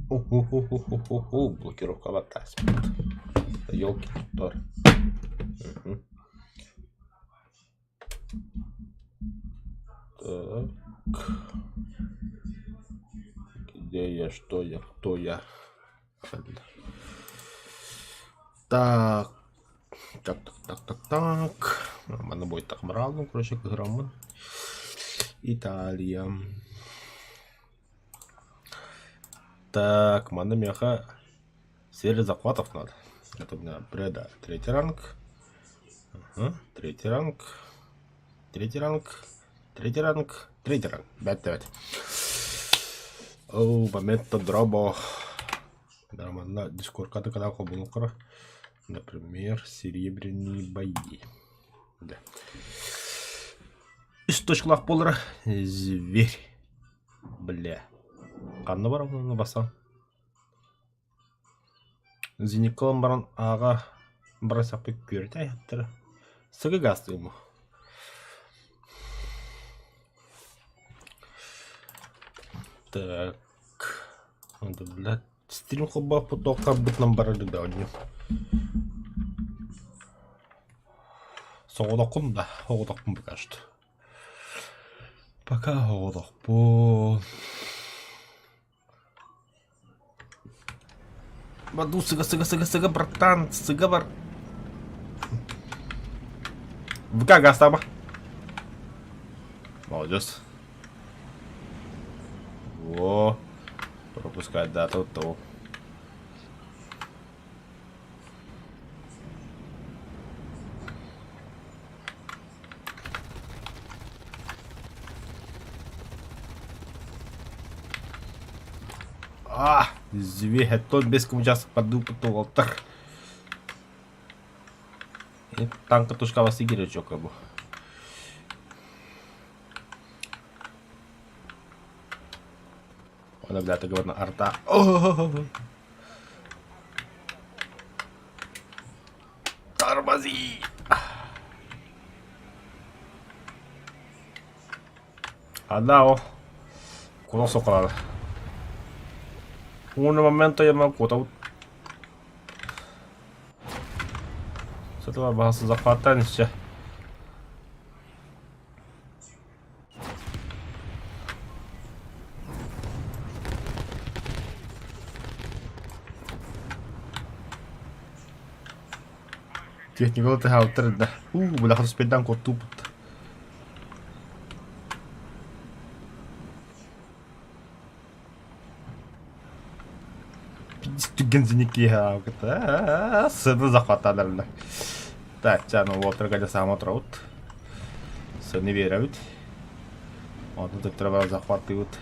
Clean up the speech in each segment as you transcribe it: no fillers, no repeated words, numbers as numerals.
Уху-ху-ху-ху-ху, блокировка баттааспыт. Елки тор. Так. Где я, что я, кто я? Так. Так, так, так, так, так. Манна будет так короче, граммын. Италия. Так, манна меха серия захватов надо. Это у меня Бреда третий ранг. Ага, третий ранг. Третий ранг. Третий ранг. Третий ранг. Бэт бэт. О, момент дробо. Да, манна дискорка когда холбонукара. Например, серебряные бои. Да. Үс точкалаах буолара. Зверь. Бля. Ханна баран басан? Зеникка ылан баран ааҕа бара саппыт күөртэ айаттара. Сыгы гаастыым. Так. Надо, блядь, стрим холбооппут туоххарбытынан барар да оонньуу. Соҕотоххун да, оҕотохпун пока что. Пока оҕотохпун. Баду сыга сыга сыга сыга братан сыга бар. ВК гастама. Молодец. Во. Пропускать дату того. А, зверь, тот без участок подул алтар. Танка тушкава сигире чокабу. Она, бля, ты говорна арта. Тормози! Анна кула соколада. Un momento я могу там. С этого база захватанься. Техникалы тыһаабыттар да. Уу, бля, хоспедан куттууппут. Түгэн киэһэ сыны захватадарла. Так, чаны уолтарга дьэ саама турабыт. Сыны биэрэбит. Онтон төттөрө баран захваттыыбыт.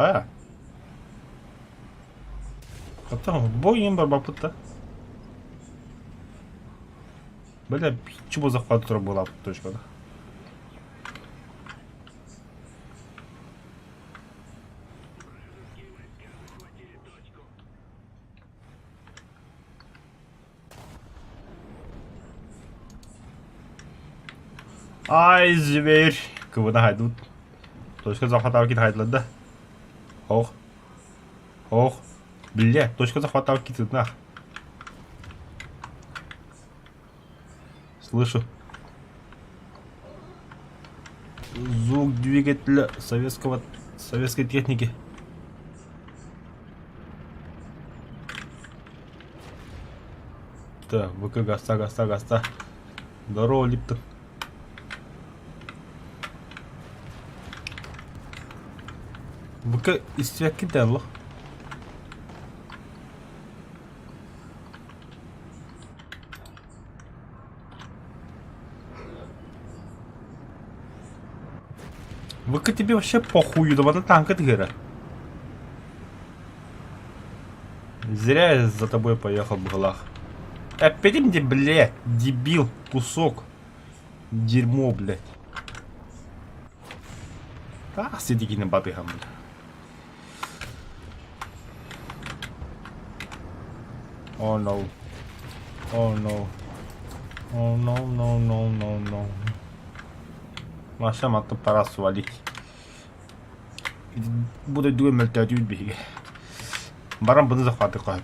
А. Оттон бойын барбаппыт да. Бля, чего захват турар буолаабыт точкада. Ай, зверь! Кыбына хайдут. Точка захватал кит хайдлады. Ох. Ох. Бля, точка захватал кит нах. Слышу. Звук двигателя советского советской техники. Так, ВК гаста, гаста, гаста. Здорово, Липтон. ВК истиэккин лох. ВК тебе вообще похую, да вот танка тыгыра. Зря я за тобой поехал, Бглах. Опять мне, блядь, дебил, кусок. Дерьмо, блядь. Таах ситигини батыһаммыт. Oh no. Oh no. Oh no no no no no. Маша мантан пора свалить. Бу дойдуга мөлтөөтүбүт биһиги. Баран бұны захватык сөп.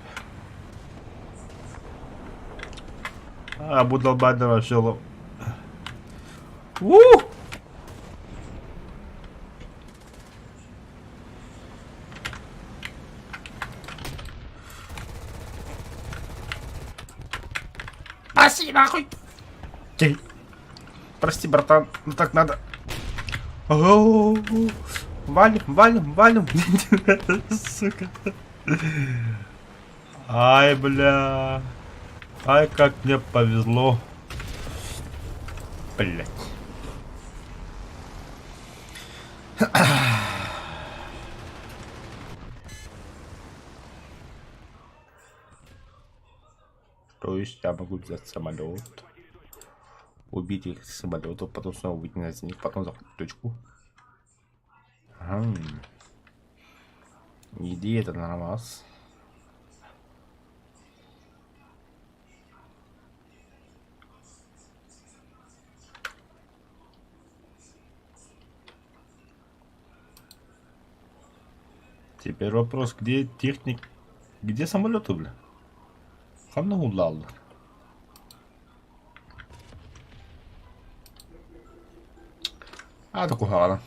А, бу долбайдар вообще У! Прости, нахуй! Окей. Прости, братан, ну так надо. Валим, валим, валим. Сука. Ай, бля. Ай, как мне повезло. Блять. То есть я могу взять самолет, убить их с самолета, потом снова выйти на них, потом захватить точку. Ага. Иди, это нормас. Теперь вопрос, где техник, где самолеты, бля? Ханна улаллар? Аата куһаҕана.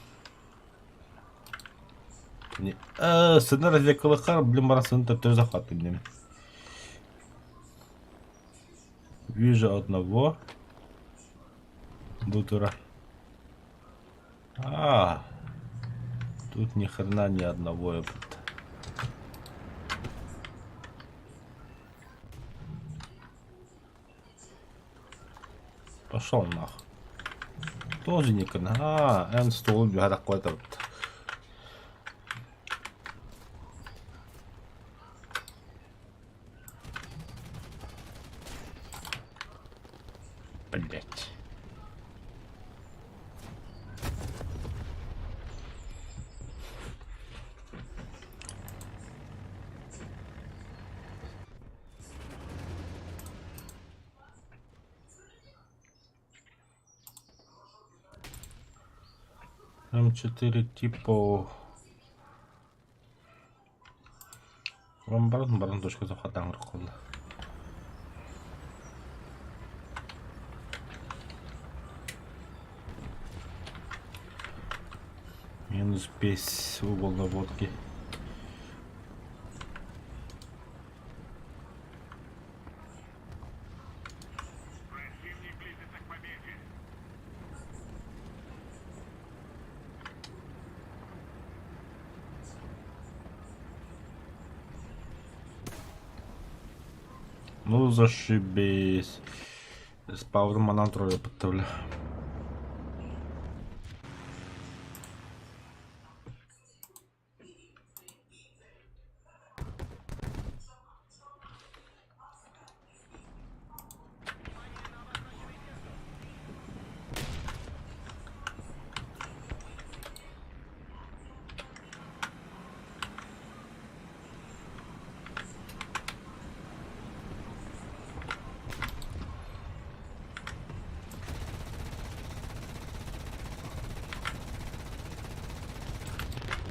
Сына разведкалыххар, блин, барасын төттөрү захваттым дим. Вижу одного. Бутура. А, тут ни хрена ни одного ёпта. Пошел нахуй. Тоже ни хрена. А, эн стол какой-то. Блять. М4 типа Баран баран точка захватан кылла. Минус 5 угол наводки. Ну зашибись. Спавн манан трое подставлю.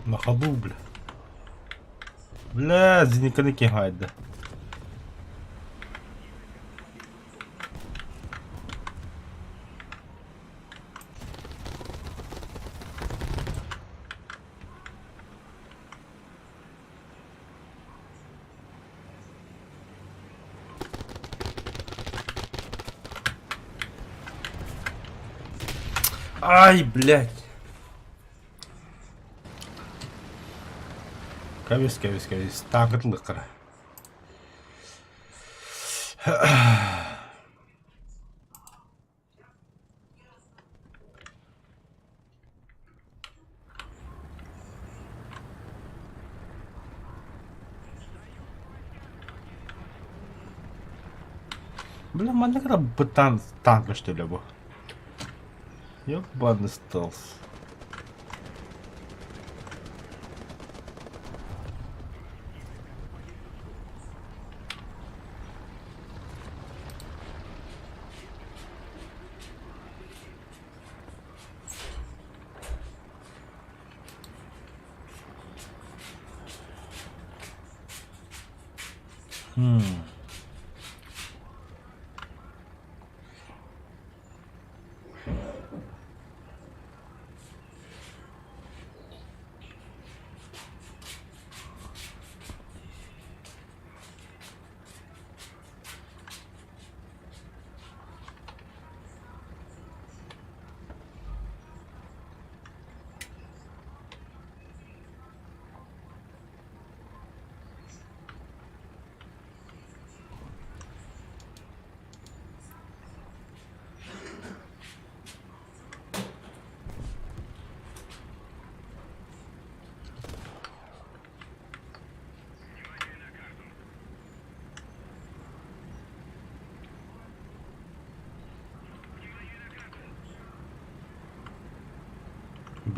На ходу, бля. Бля, зениканы кигайда. Ай, блядь. Кэбис, кэбис, кэбис. Таакытылык Бля, манна кыра бытаан танк что ли бу? Ёбаный стелс.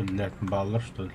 Блядь, баллар что ли?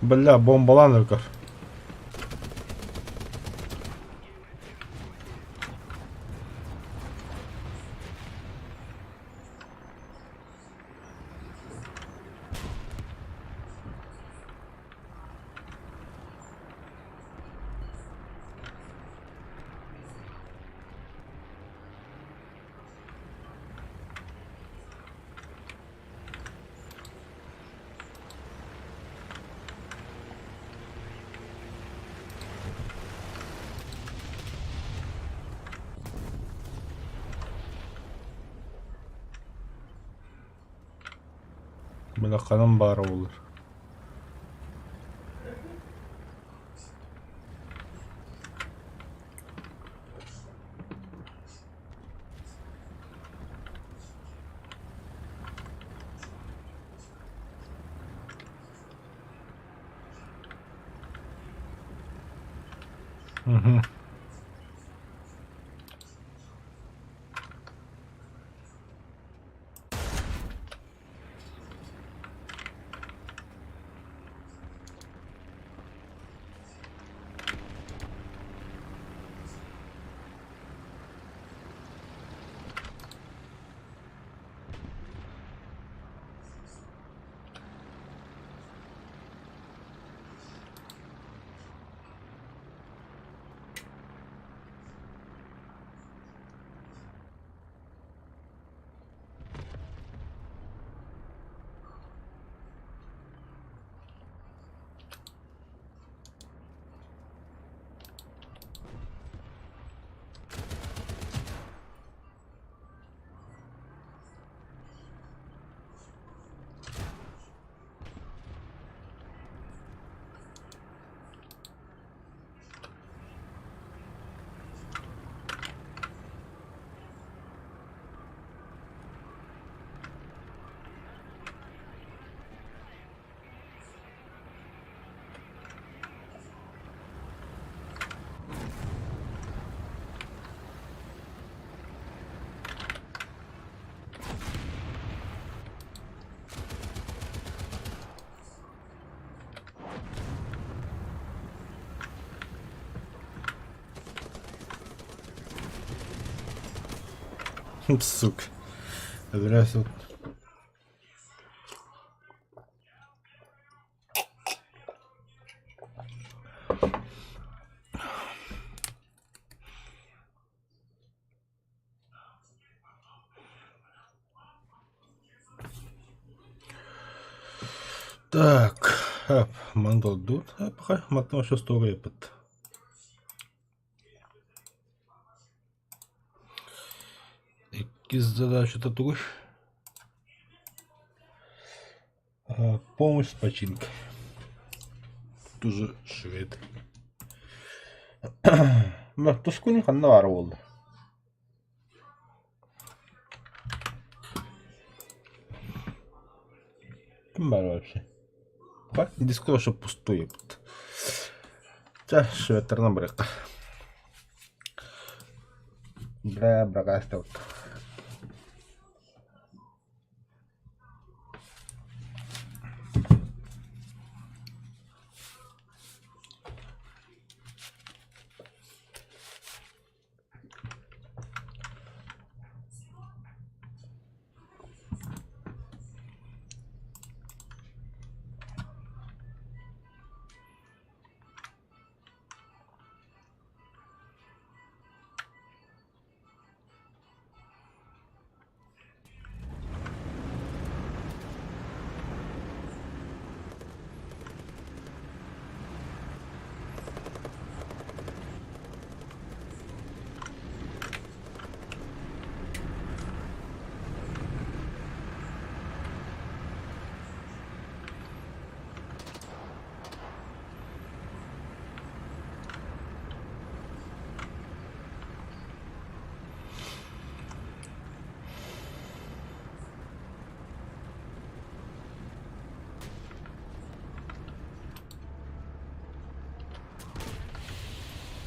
Бля, бомбалаан көр. Бля, ханан баара буолар. Мгм. Сука. Здравствуй. Так, мандалдут, матно шестой Иккис задачата тугуй? Помощь с починкой. Тут уже швед. Тускуни ханна баара буолла. Ким баар вообще? Диско вообще пустой эбит. Чэ, шведтарынан барыахха. Бля, брагаастабыт.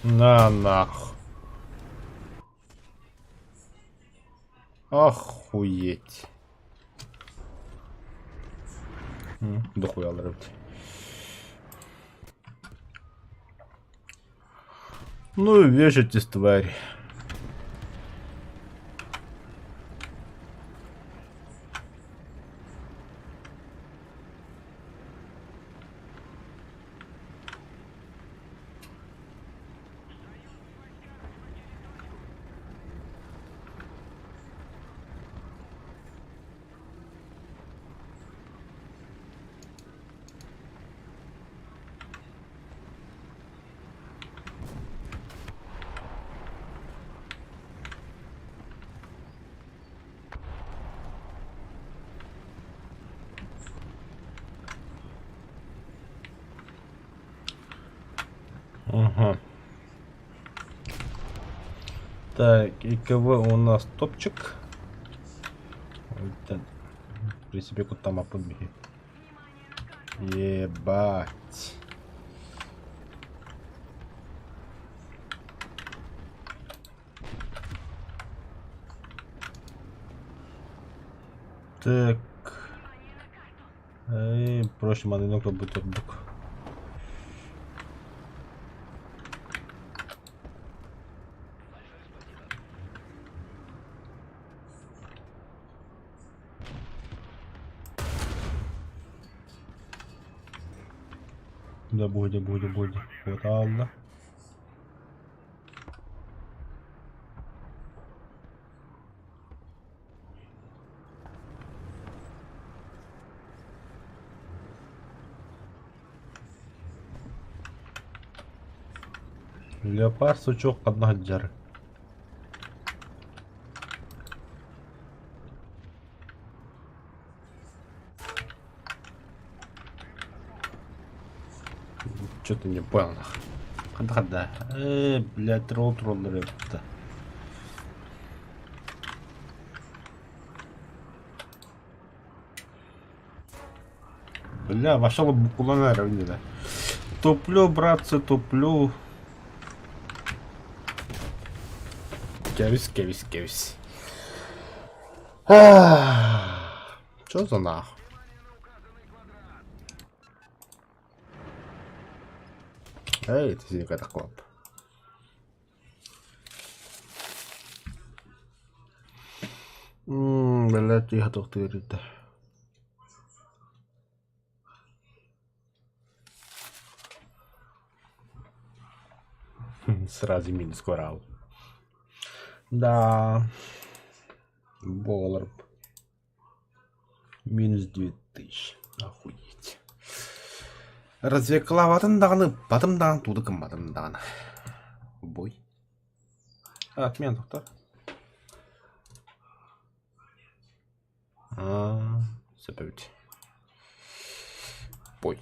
На нах. Охуеть. Дохуялар эбит. Ну и вешайтесь, тварь. Ага. Так, и КВ у нас топчик. Это, в принципе, куда там. Ебать. Так. Эй, проще манынок будет. Да буде, буде, буде. Вот Алла. Леопард, сучок, одна джар. Что-то не понял. Хада хада. Блядь, тролл тролл репта. Бля, вошел букуланера да. Туплю, братцы, туплю. Кевис, кевис, кевис. Чё за нахуй? Эй, ты какая-то клап. Блядь, я готов ты. Сразу минус коралл. Да. Боллард. Минус 2000. Охуеть. Развеклаватын даҕаны батым даҕаны тууду гымматым даҕаны. Бой. А, отмен тоқтар. А, сөп. Бой.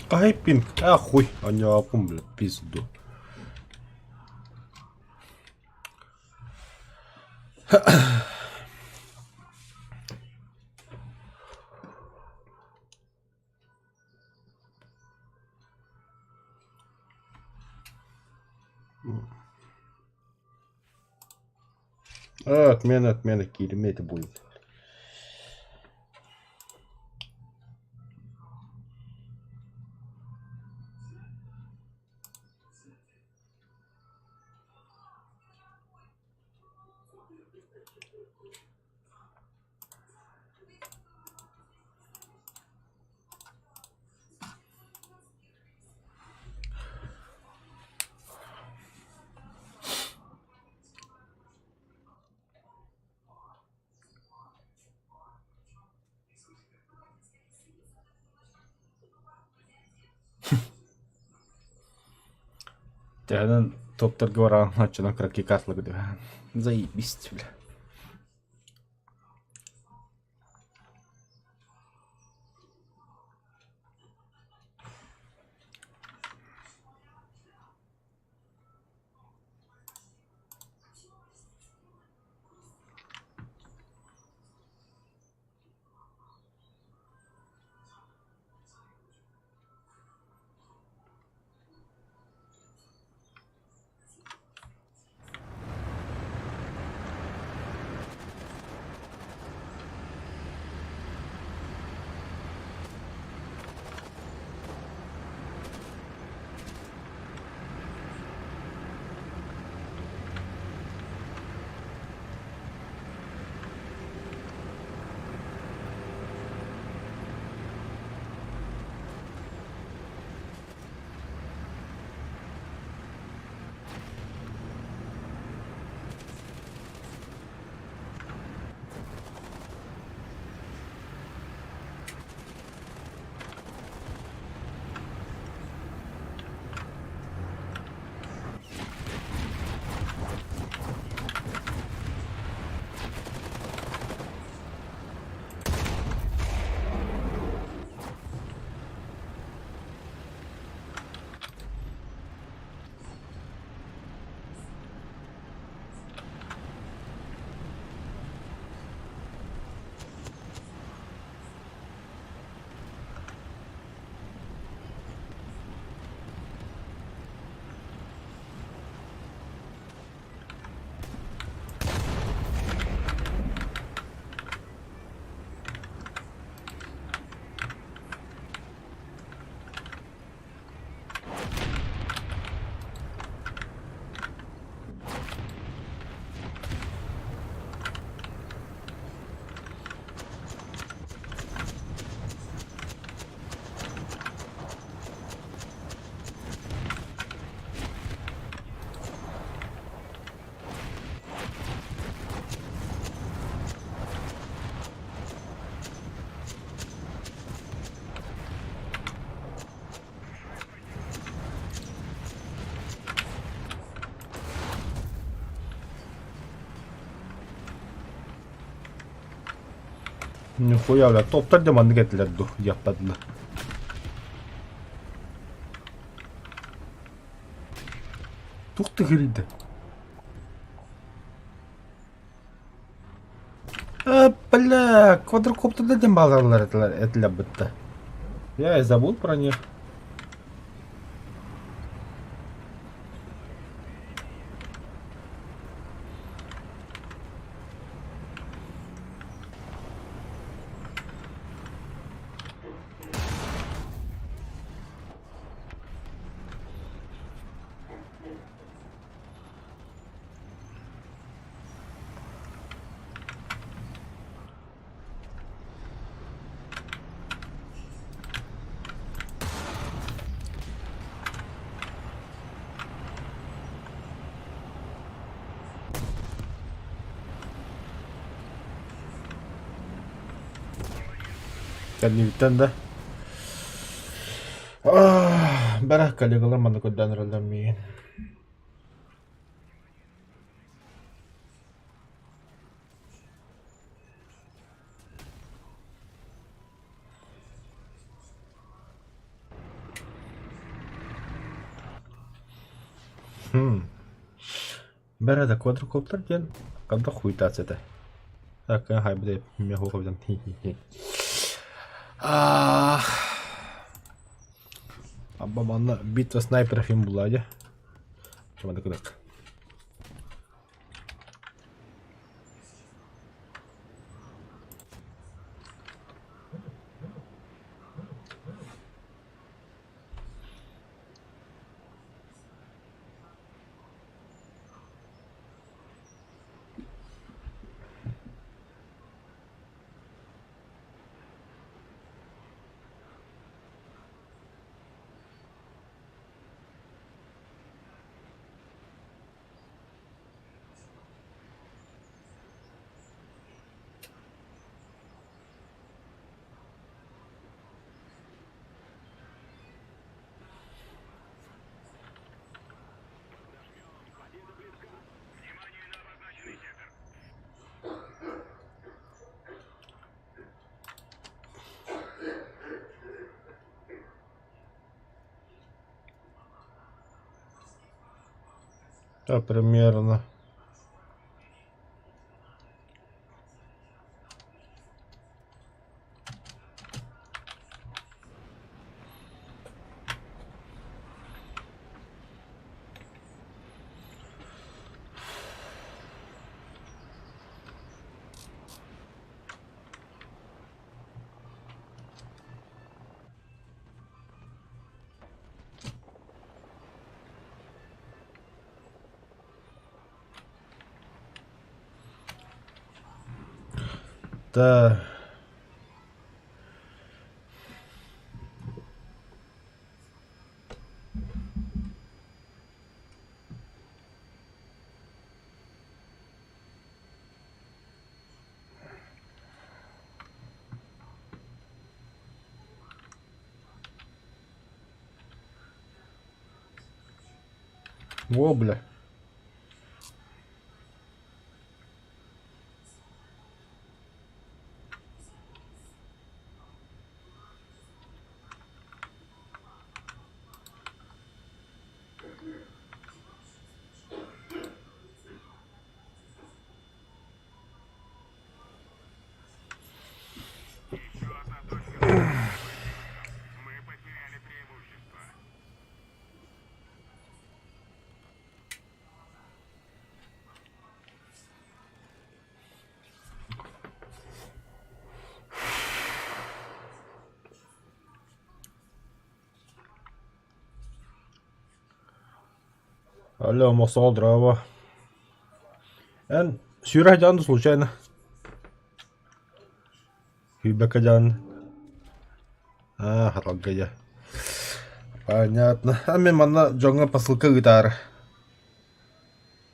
Хаһай пинг? А хуй, аньааппын бля, пизду. А, отмена, отмена, кииримэ это будет. Төһөнөн топтарга бараҕын оччонон кыракый карталарга түһэҕин. Заебись, бля. Нихуя, бля, топтар да маннык этилэр ду, диэхпэтилэр. Тух тыгырыйда? А, бля, квадрокоптерда диэн баалалар этилэр, этилэр бытта. Я и забыл про них. Кэннибиттэн да Бара коллегалар манна көрдөөн эрэллэр миигин. Бэрэ квадрокоптер диэн ханна хуйтац этэ. Так, хайбыт Абба манна битва снайперов им була дьэ. Чымады кыдак. Да, примерно. Да. Во, бля. Алло, Мосол, здорово. Эн сүүрэх дьаан случайно. Күүбэкэ дьаан. А, хаталга дьэ. Понятно. А мен манна дьоҥҥо посылка ыытаары.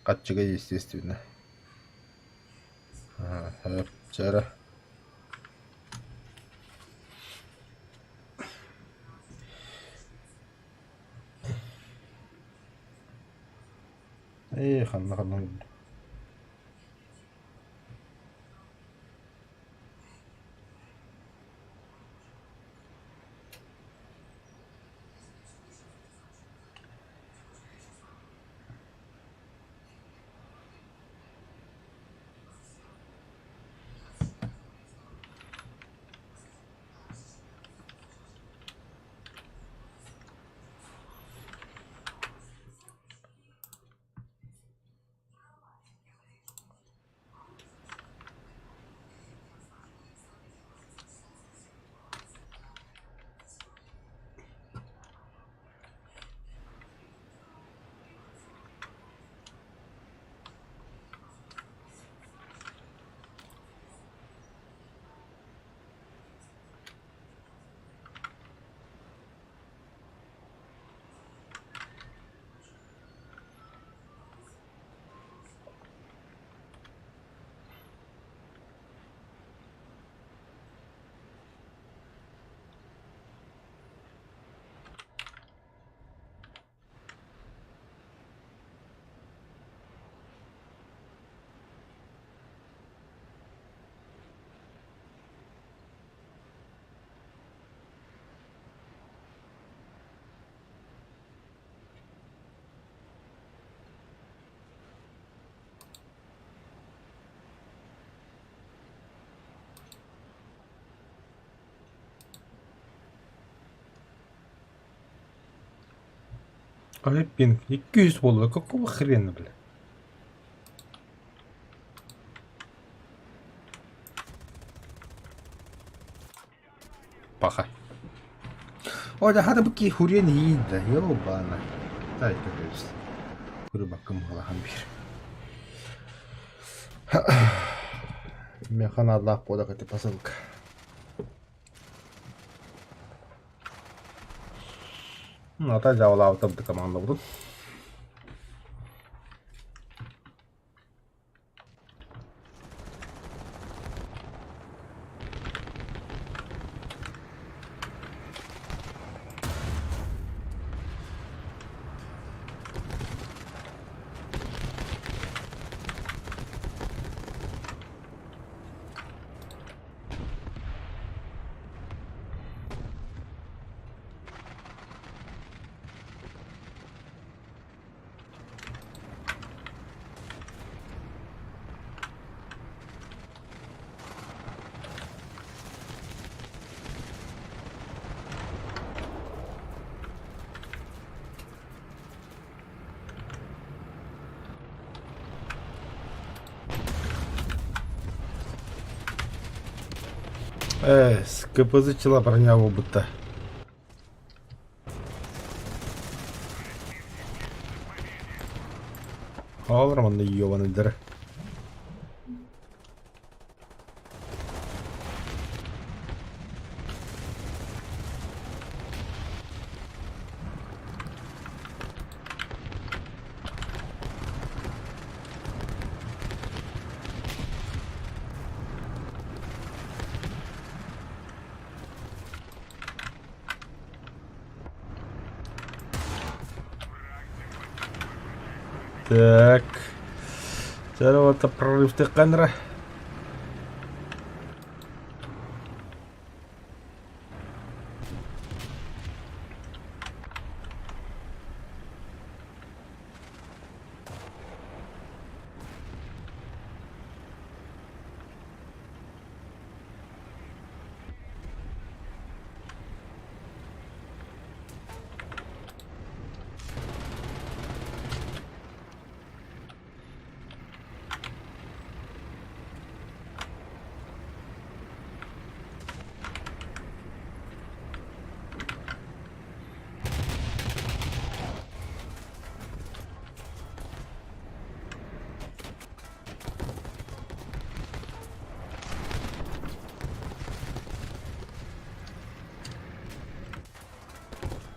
Хаччыга естественно. Ага, вчера. Ээ, ханна ханна Ай пинг 200 буолла, какого хрена, бля? Паха. О, да хата бу ки хурен иинда, ёбана. Тай көрөбүз. Курубаккым халахан бир. Меха наадалаах буола кати посылка. Ата дьаабылаабытым командабытын. Э, КПЗ броня буолбута. Хаалар манна ёбаныйдара. Так. Чэ, прорывтыахха эрэ.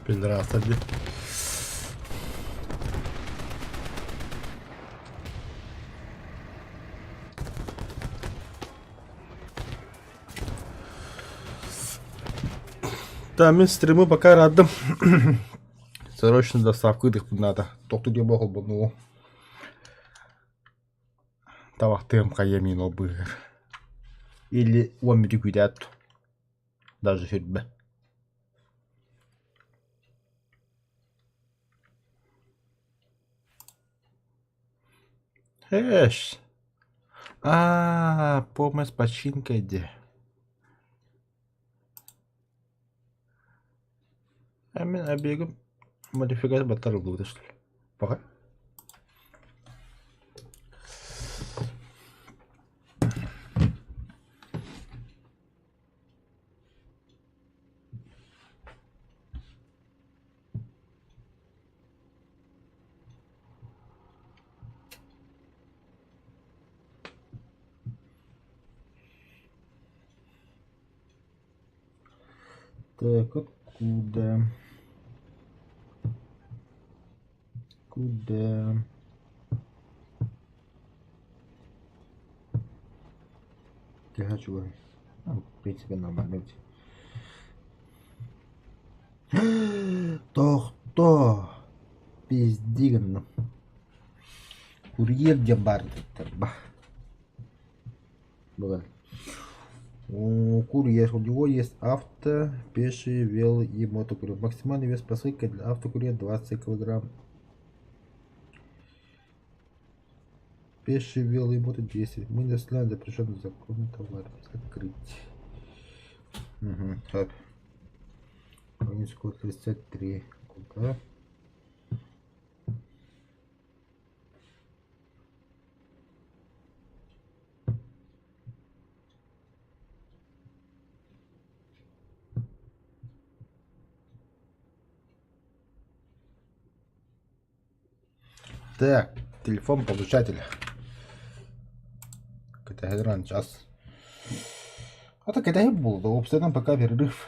Пидораса дии. Да, мин стримы пока радым. Срочно доставку надо. Тохту диэн буолбут Табахтыам хайа мин ол быыһыгар. Или уон бүтү күүтээт даже сүрбэ. Эш. А, помощь починкой де. А мин обегым модификация баттар ылбыта что ли? Пока. Так, откуда? Куда? Төһө чугай? В принципе, нормально ведь. Тохто! Пизди гынным. Курьер диэн баар диэттэр Бүгүн. Курьер. У него есть авто, пеший, вел и мотокурьер. Максимальный вес посылки для автокурьера 20 килограмм. Пеший, вел и мото 10. Мы не доставляем запрещенный законный товар. Открыть. Угу. Так. Кунинского 33. Куда? Так, телефон получателя. Кэтэһэн час. А то кэтэһип буолла, уопсайынан пока перерыв.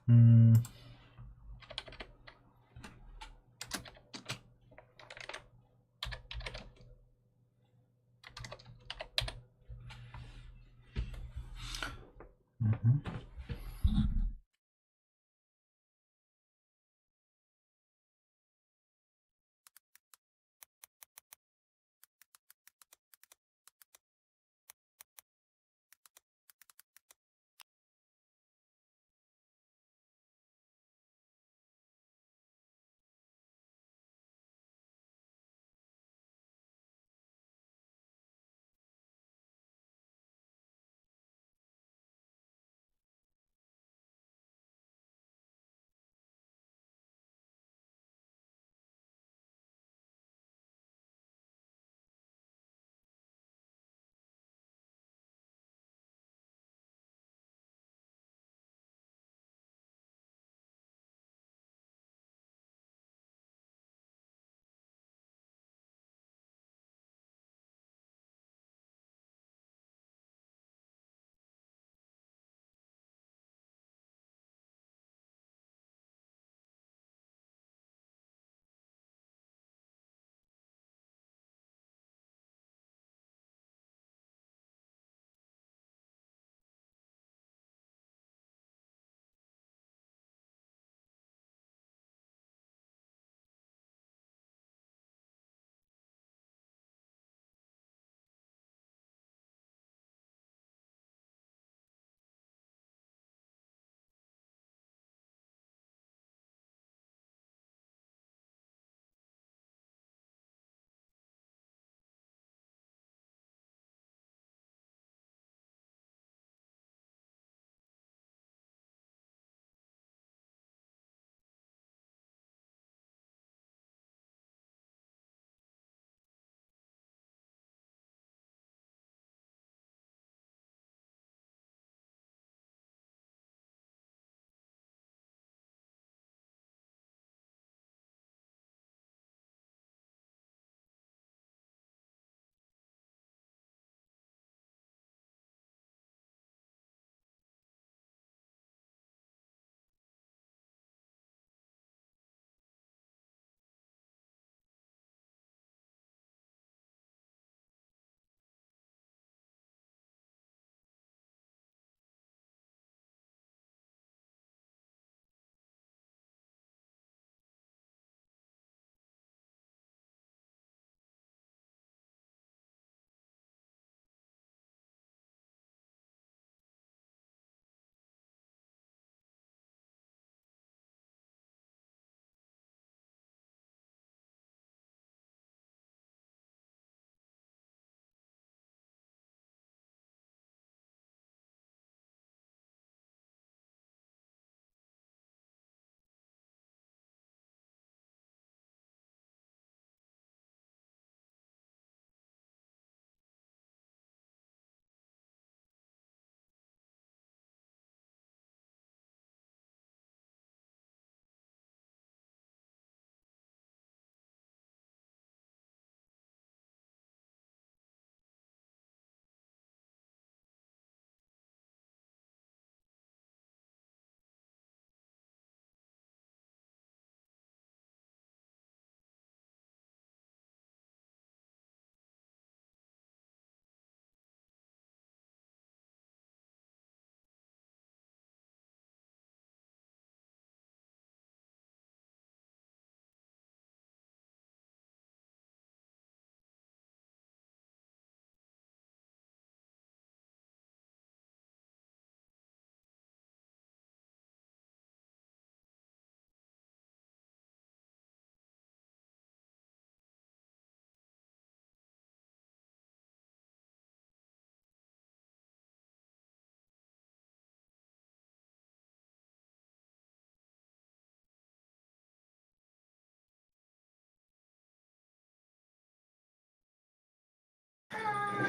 М. Мгм.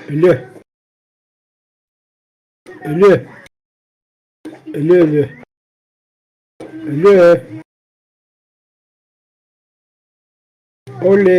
Өлө Өлө Өлө Өлө. Өлүө Оле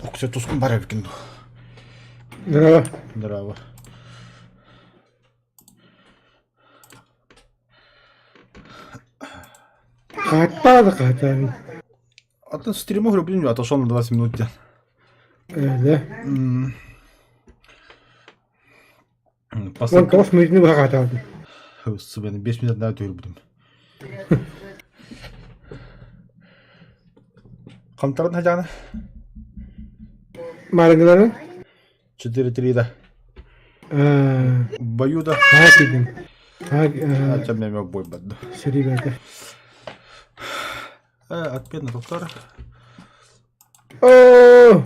Оксө тускун бар эбикин дуу. Здорово. Здорово. Хааттаа да хаатаан. Атын стриму көрбүтүм отошел на 20 минут диэн. Ээ. М, Уон тоҕус мүнүүтүнү быһа хаатаабытым. Сыбыны 5 минут да түһүрбүтүм. Хантарын хадьааны? Маарыҥыларын? 4-3 да. Бою да. Аа киирдим. Аа, мен бой барды. Сэрии Отмена доктор. Оо!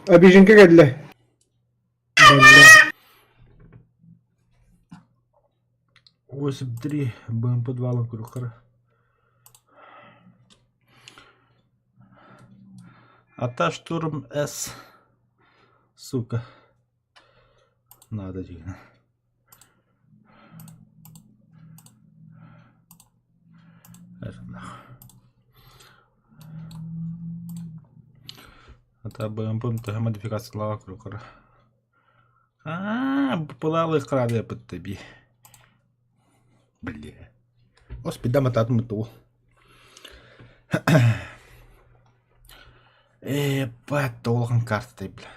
Обиженка кэллэ. 8-3 БМП-2 көрүөххэ. Ата штурм С. Сука. Надо дигэн. Ата БМП төһө модификациялаах көрүөххэ. Аа, пылалы крады бии. Бля. Господи, мататым ту. Ебать, улахан карта бля.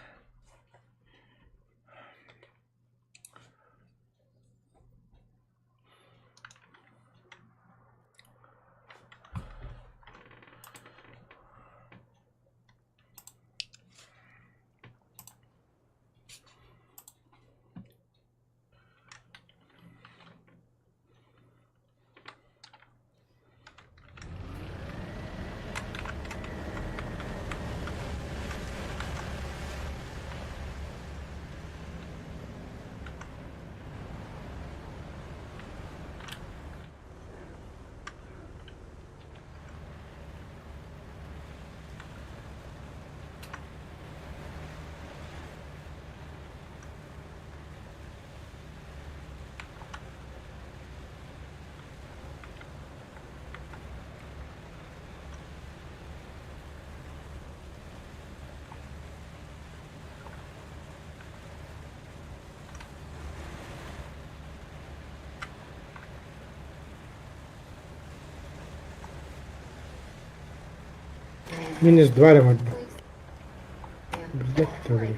Минус два ремонт. Блядь, тоже.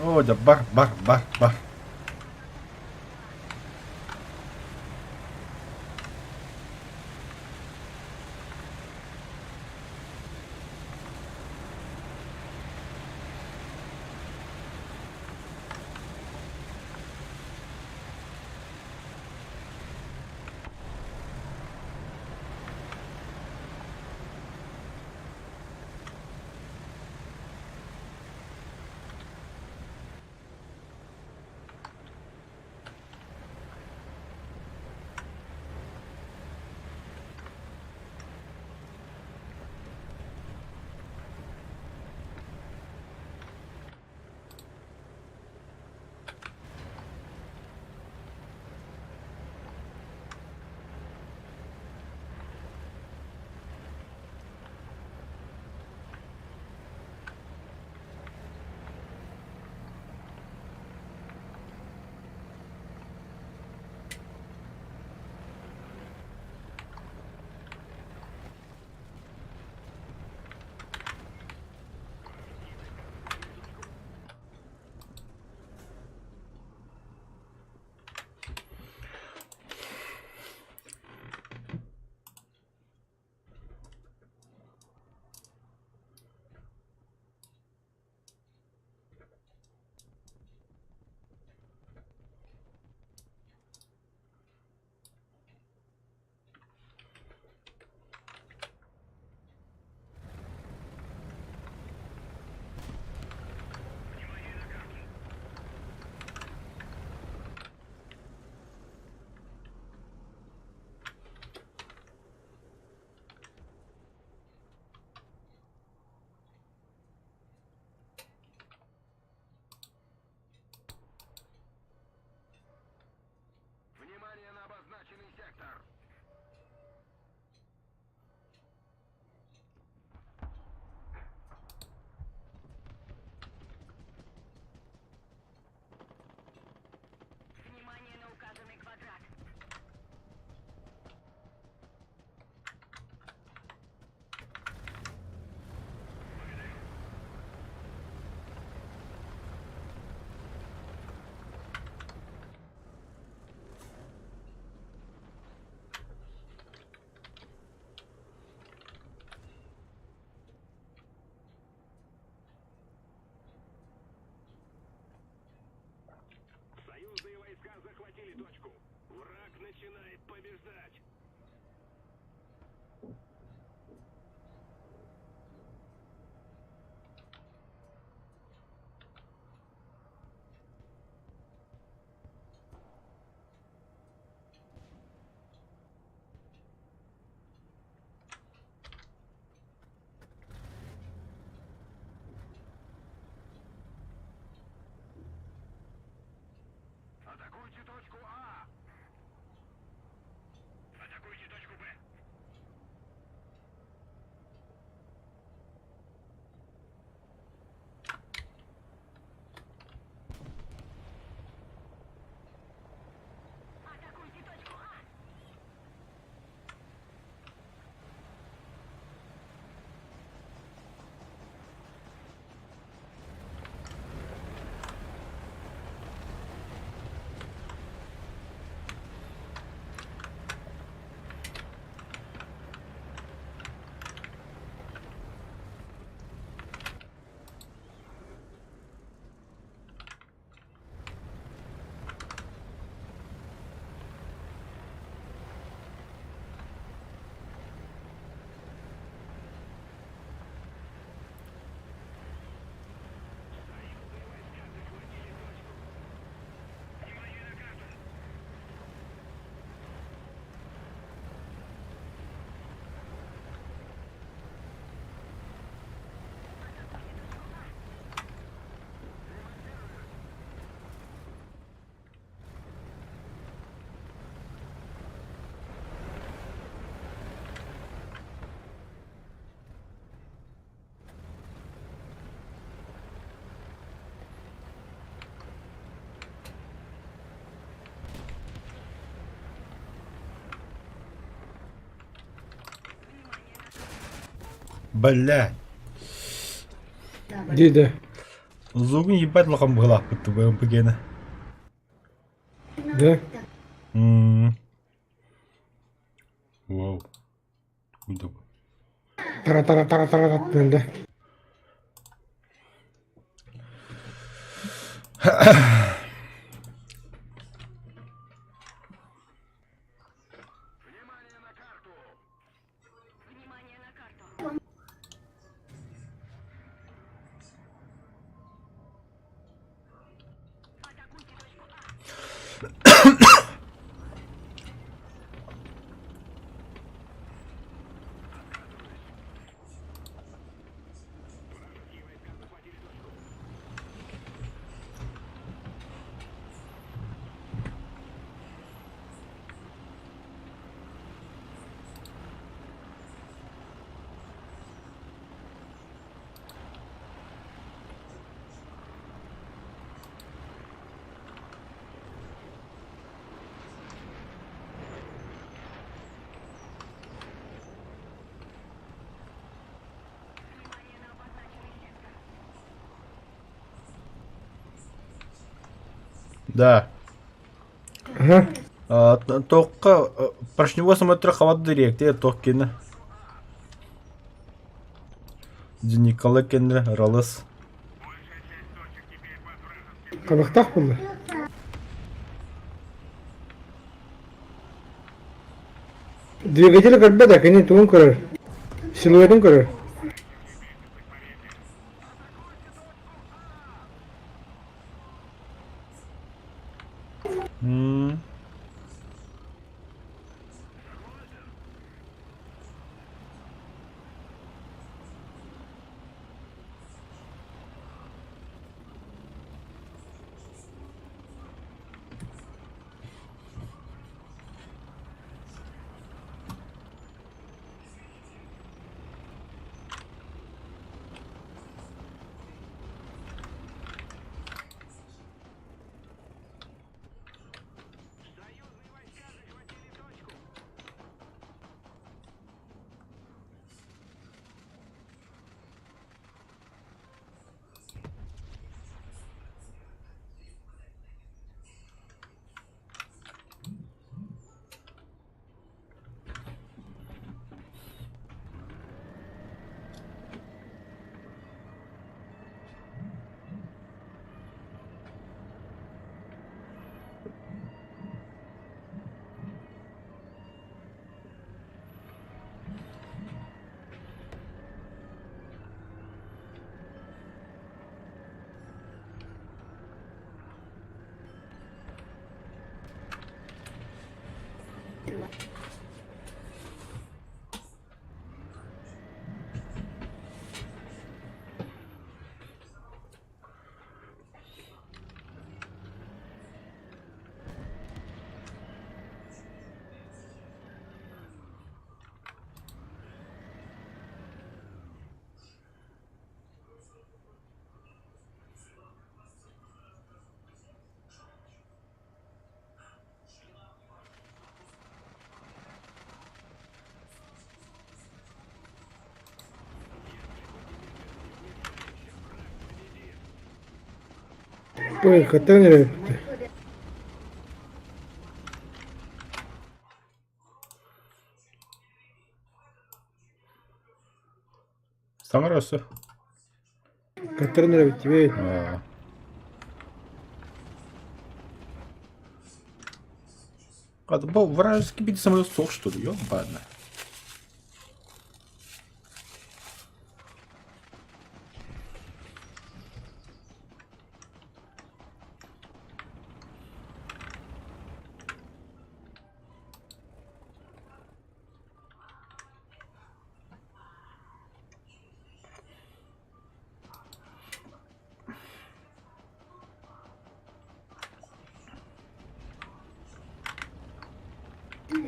О, да бар, бар, бар, бар. Бля. Дии да. Зугун ебать лохан быһылаахпыт МПГ-ны. Да. Вау. Куйдук. Тара тара тара тара да. Да. Ага. Тоққа поршневой смотрю хават директе тоқ кені. Николай кені ралыс. Қабақтақ болды. Двигатель көрбөт, кини тугун көрөр. Силуэтин көрөр. Ой, хатан эрэ. Саҥара өссө. Кыттарын эрэ бүттүбүт. Аа. А, был вражеский бит самолет сох, что ли? Ёбана.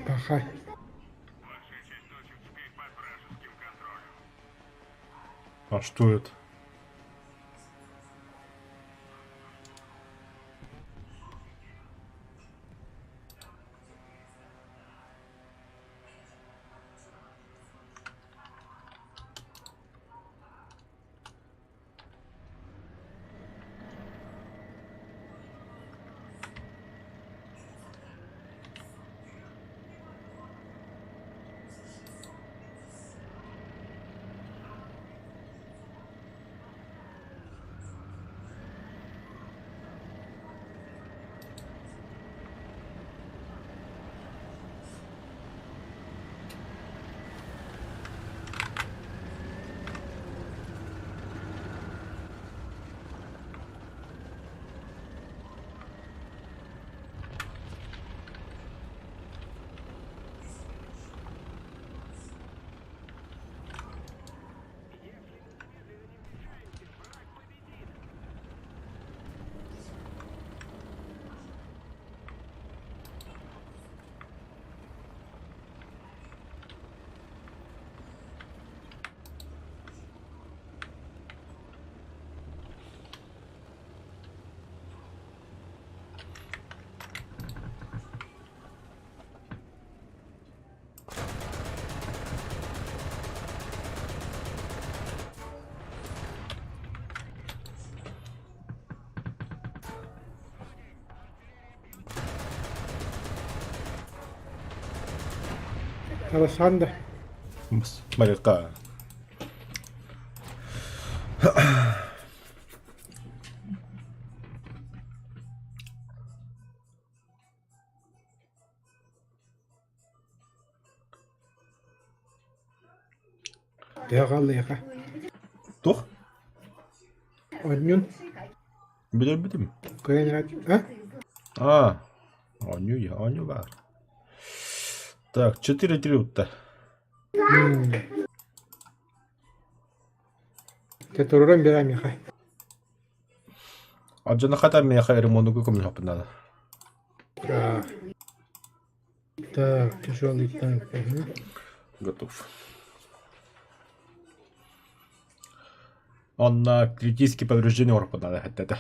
Пахай. А что это? Александр. Малика. Төһө хааллыаха? Туох? Оонньуун Билэрбитим. кыайан а? А, оонньуу я, оонньуу баар. Так, 4-3 утта. Дьэ туруоран биэрээ миэхэ. Алдьана хата миэхэ ремонугу көмөлөһөхпүн наада. Так, тяжелый танк. Готов. Он на критические повреждения оҥоруохпун наада этэ.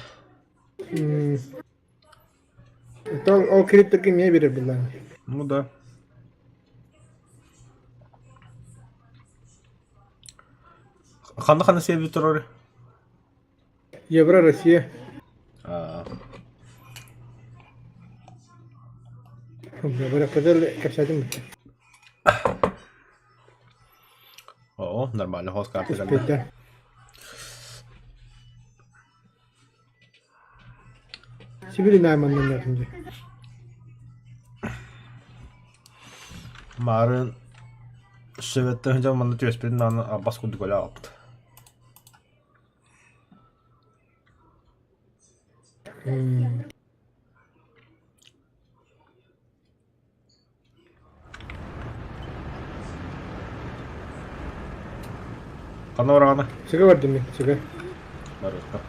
Ол кириттэргэ эмиэ биэрэр буоллаҕа. Ну да. Ханна-ханна сиэбит турар? Евро Россия. Быраккытыл кэпсээтим. О, нормально, хос карта. Успейда. Сибири найманнан дии. Марын Шеветтен сылдьан манна түбэспитин даҕаны арбас курдук өлө аҕалбыт. Ханна бараҕына? Сыга бардым мин, сыга. Барыахха.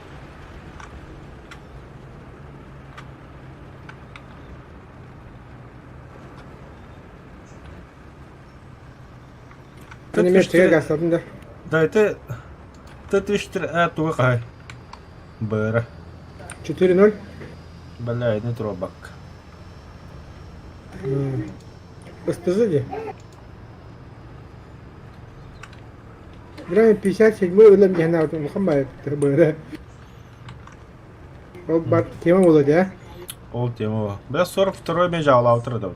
Мин эмиэ сыга гаастатым да. Да это Т-34 А туга хаһай? Быра. 4-0. Бля, не тробак. СТЗ дии. Бля, 57-й ылам диэн аатын улахан баайыттар быара. Ол бар тема буолуо дии, Ол тема ба. Бля, 42-й мен жаалаабытыр да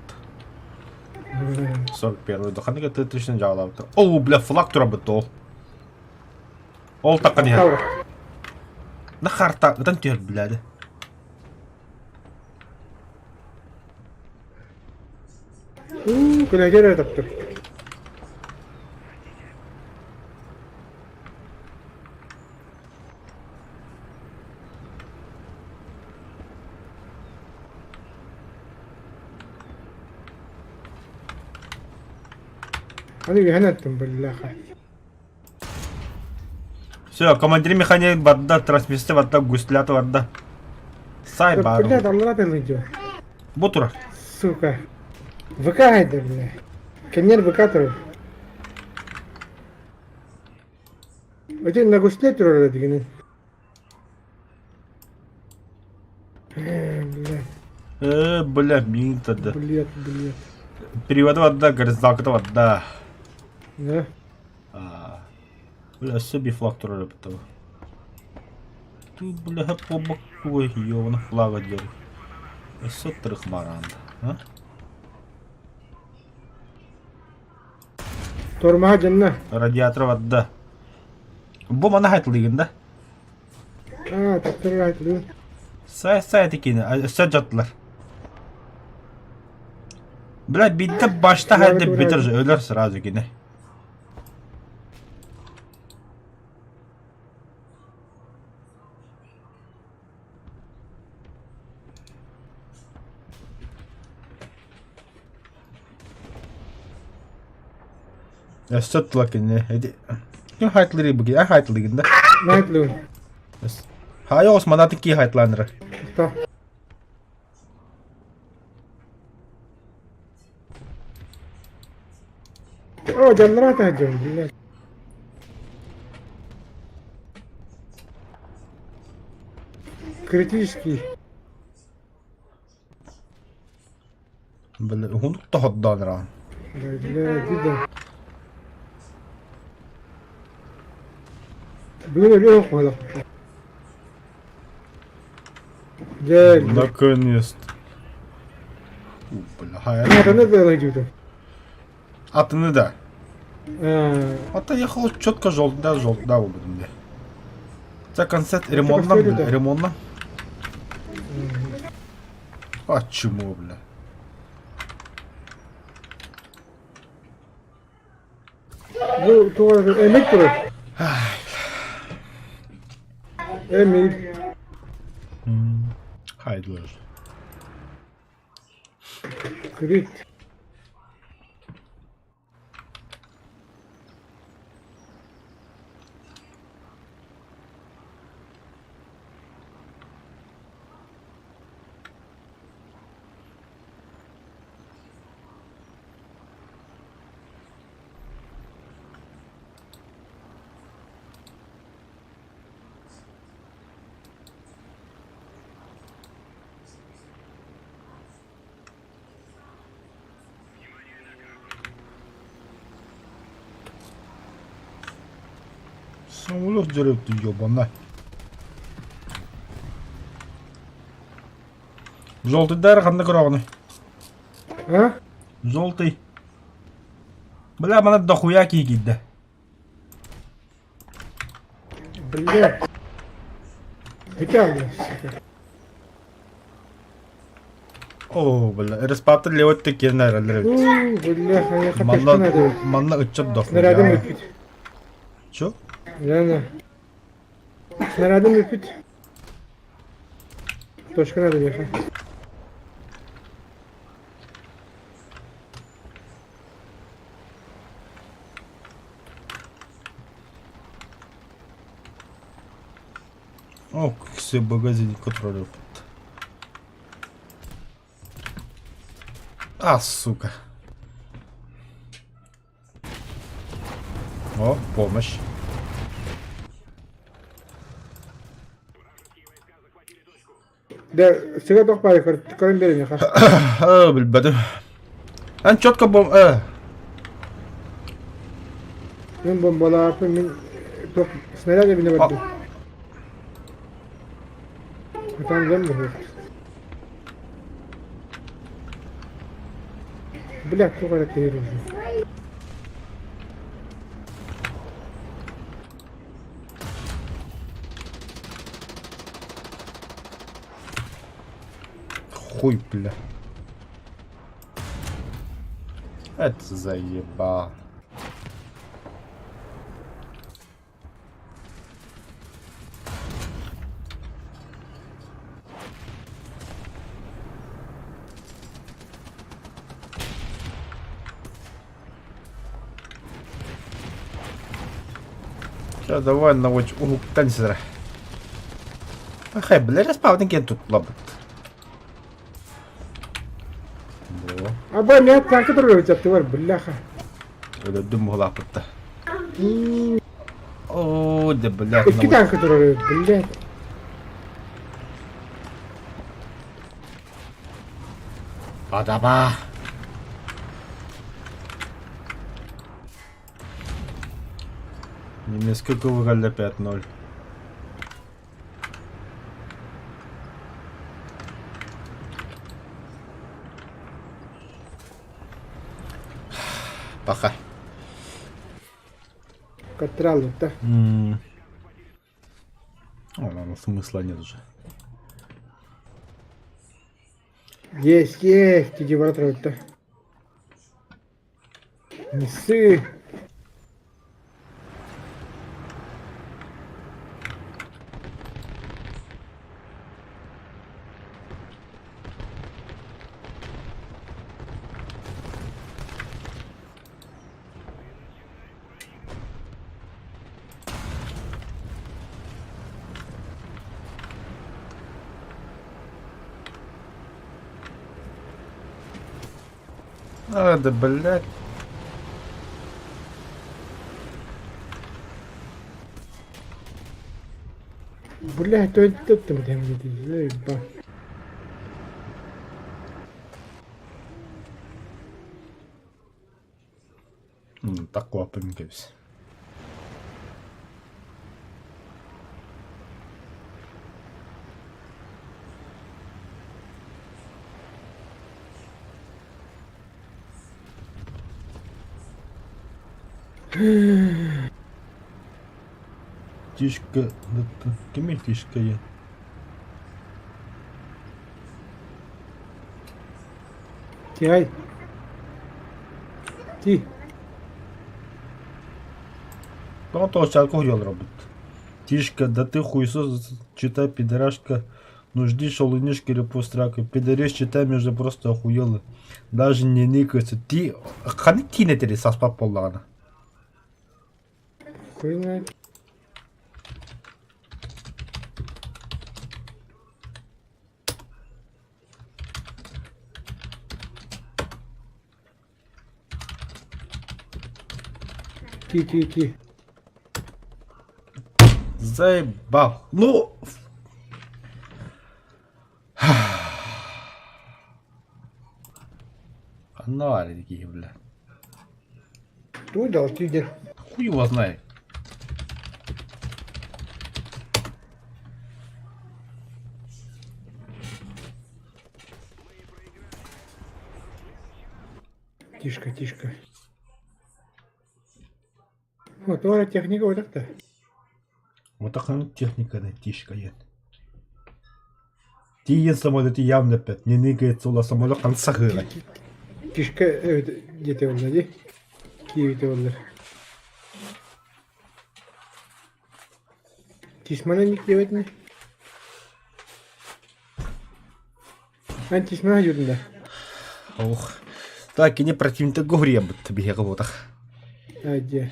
41-й да ханнык Т-34 жаалаабытыр. О, бля, флаг турабыт ол. Ол таққан иһэр. На харта ытан түһэр блядь. Уу, күнэгэ эрэ таптыр. Аны үһэн аттым биллэхэ. Все, командир механик барда, трансмиссия барда, гуслята барда. Сай баар. Блядь, аллара тылыдьо. Бу турар. Сука. ВК хайда, бля. Кэннер ВК турар. Өтен на гусле турар дегенин. Бля. Бля, мин тогда. Блядь, блядь. Переводы барда, горизонталка барда. Да. Бля, өссө би флаг турар эбит того. Ту, бля, побакуй, ёбана флага диэн. Өссө тырых мараанда. А? Тормоһа дьонно. Радиатор барда. Бу мана хайтылыгын да? А, таптырыр айтылыгын. Сай сай тикини, өссө дьаттылар. Бля, бидде башта хайды битер өлөр сразу кини. Өссө тыла кини. Ким хайтылыр бу ки? Хайтылыгын да. Айтылыгын. Хайос манаты ки хайтланыр. Та. О, дьоннор атаһдьон, блядь. Критический. Бля, уһунук тоһордоон Бля, видно. Бүгүн өлүө буолуох. Дьэ, Наконец-то. Бля, атыны да ылдьыбытым. Атыны да. Ата ехал четко желтый, желтый, да, буолбутум дии. Це концерт ремонтна, бля, ремонтна. А чему, бля? Бу туга эмит турар. Эмит. Хайдылар. Крит. Самолет деревья ебана. Желтый дар ханна көрөҕүнүй? А? Желтый. Бля, мана дохуя кии киирдэ. Бля. Бүтэ сука. О, бля, респаптор левый киирэн эрэллэр эбит. Уу, бля, хайа Манна, манна ыччат Снарядым дохуя. бүппүт. Чё? Реально. Снарядым бүппүт. Точка надо ехать. О, все магазин контролер. А, сука. О, помощь. Да, сыга тох баайы көрөн биэримиэхэ. Э, билбэтим. Эн четко бом... Э. Мин бомбалааппын, мин туох снаряд эбинэ бардым. Ытан дьон быһыах. Бля, туох эрэ киһи Хуй, бля. Это заебал. Сейчас давай наводь уһуктан сирэ. Хай, бля, респавн киэн тутлабыт. Бо. Аба, мен танка турар бар, бляха. Өлөрдүм буолааппытта. О, да, блядь. Икки танка турар, блядь. Адаба. Немецкий КВГ 5-0. Пока. Катраллыта. М. О, наверное, смысла нет уже. Есть, есть, иди баратырбытта. Несы. А, да, блядь. Блядь, то это там заебал. Так куоппун кэбис. Тишка, кими тишка е? Тихай. Ти. Ну, то алкоголь робит. Тишка, да ты хуесос, читай, пидорашка. Ну жди, шалунишки или пострака. Пидорешь, читай, между просто охуела. Даже не никается. Ти, ханы кинетери саспап поллағана. Хуй знает. Ти, ти, ти. Заебал. Ну... Аннары такие, бля. Туй дал, ти где? Хуй его знает. Тишка, тишка. Вот, ора техника вот так-то. Вот такая техника на тишка ен. Тиен самолеты явно опять. Не ныкается ула самолет конца гыла. Тишка, где-то он, ди. Киевте олар. Тисмана ник диэбит ини. Эн тисмана дьүрүн да. Ох. Так, кини противник говори бит биһиэхэ буотах. Дьэ.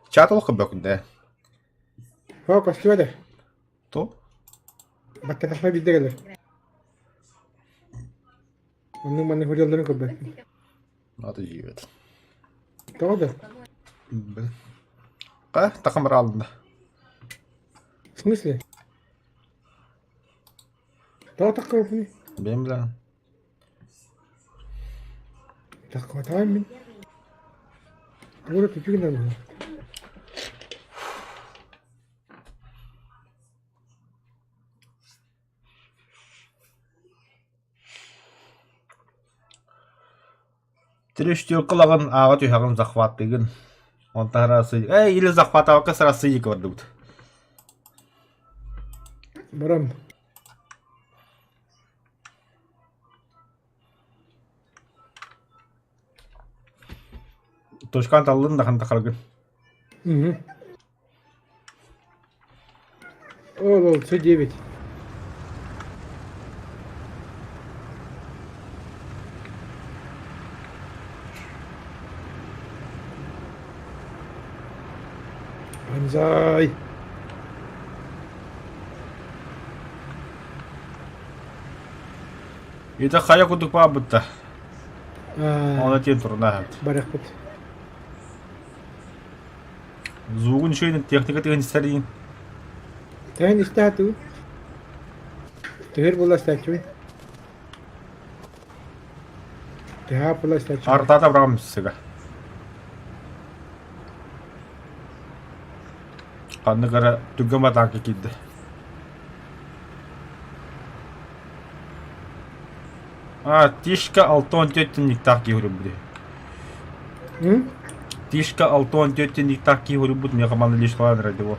Чат олох көбөкүндэ. Оо, көстүбэтэ. То? Баттатахпа биирдэ кэлэр. Оннук маннык хоруйалларын көрбөппүн. Надо жиэбэт. Тоҕо да? Билбэт. Ха, тахамыраалында. В смысле? Тоҕо таххыбаппыный? Бэйэм билэҕин. Таххыбатаҕым мин. Тугу эрэ түчү гынан быһыылаах. Три штука ылаҕын, ааҕа түһэҕин, захваттыыгын. Онтон сразу эй, или захватывалка сразу сыйыка бардыбыт. Барам. Точкан таллын да хантахаргын. Угу. Ол, ол, С9. Банзай! Это хайа курдук баабытта. Оны тиэн турна Барахпыт. Звугун үчүгэй техника тыгын истэрийин. Тэһин истэ сатыыбын. Төһөр буолла истээччибин. Төһө буолла истээччибин. Артата бырам сыга. Ханнык эрэ түргэн батаанка киирдэ. А, Тишка 64 тинниктаах киһи урбут. Тишка 64 тинниктаах киһи урбут миэхэ манна лишь радио.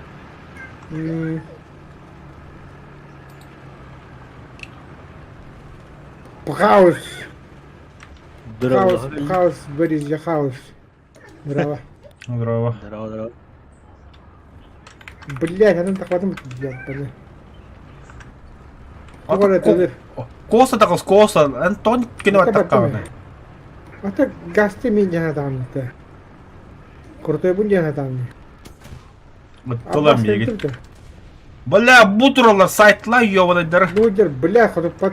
Хаос. Хаос, хаос, Борис, хаос. Здорово. Здорово. Здорово, здорово. Блядь, анан тахватым блядь, блядь. Коса такос коса, Антон кино атаккааны. Ата гасты мен жана таамныкта. Крутой бун жана таамны. Тыла миигин. Бля, бу туралар сайтла ёбаныйдар. Бу дер, бля, хотуппат.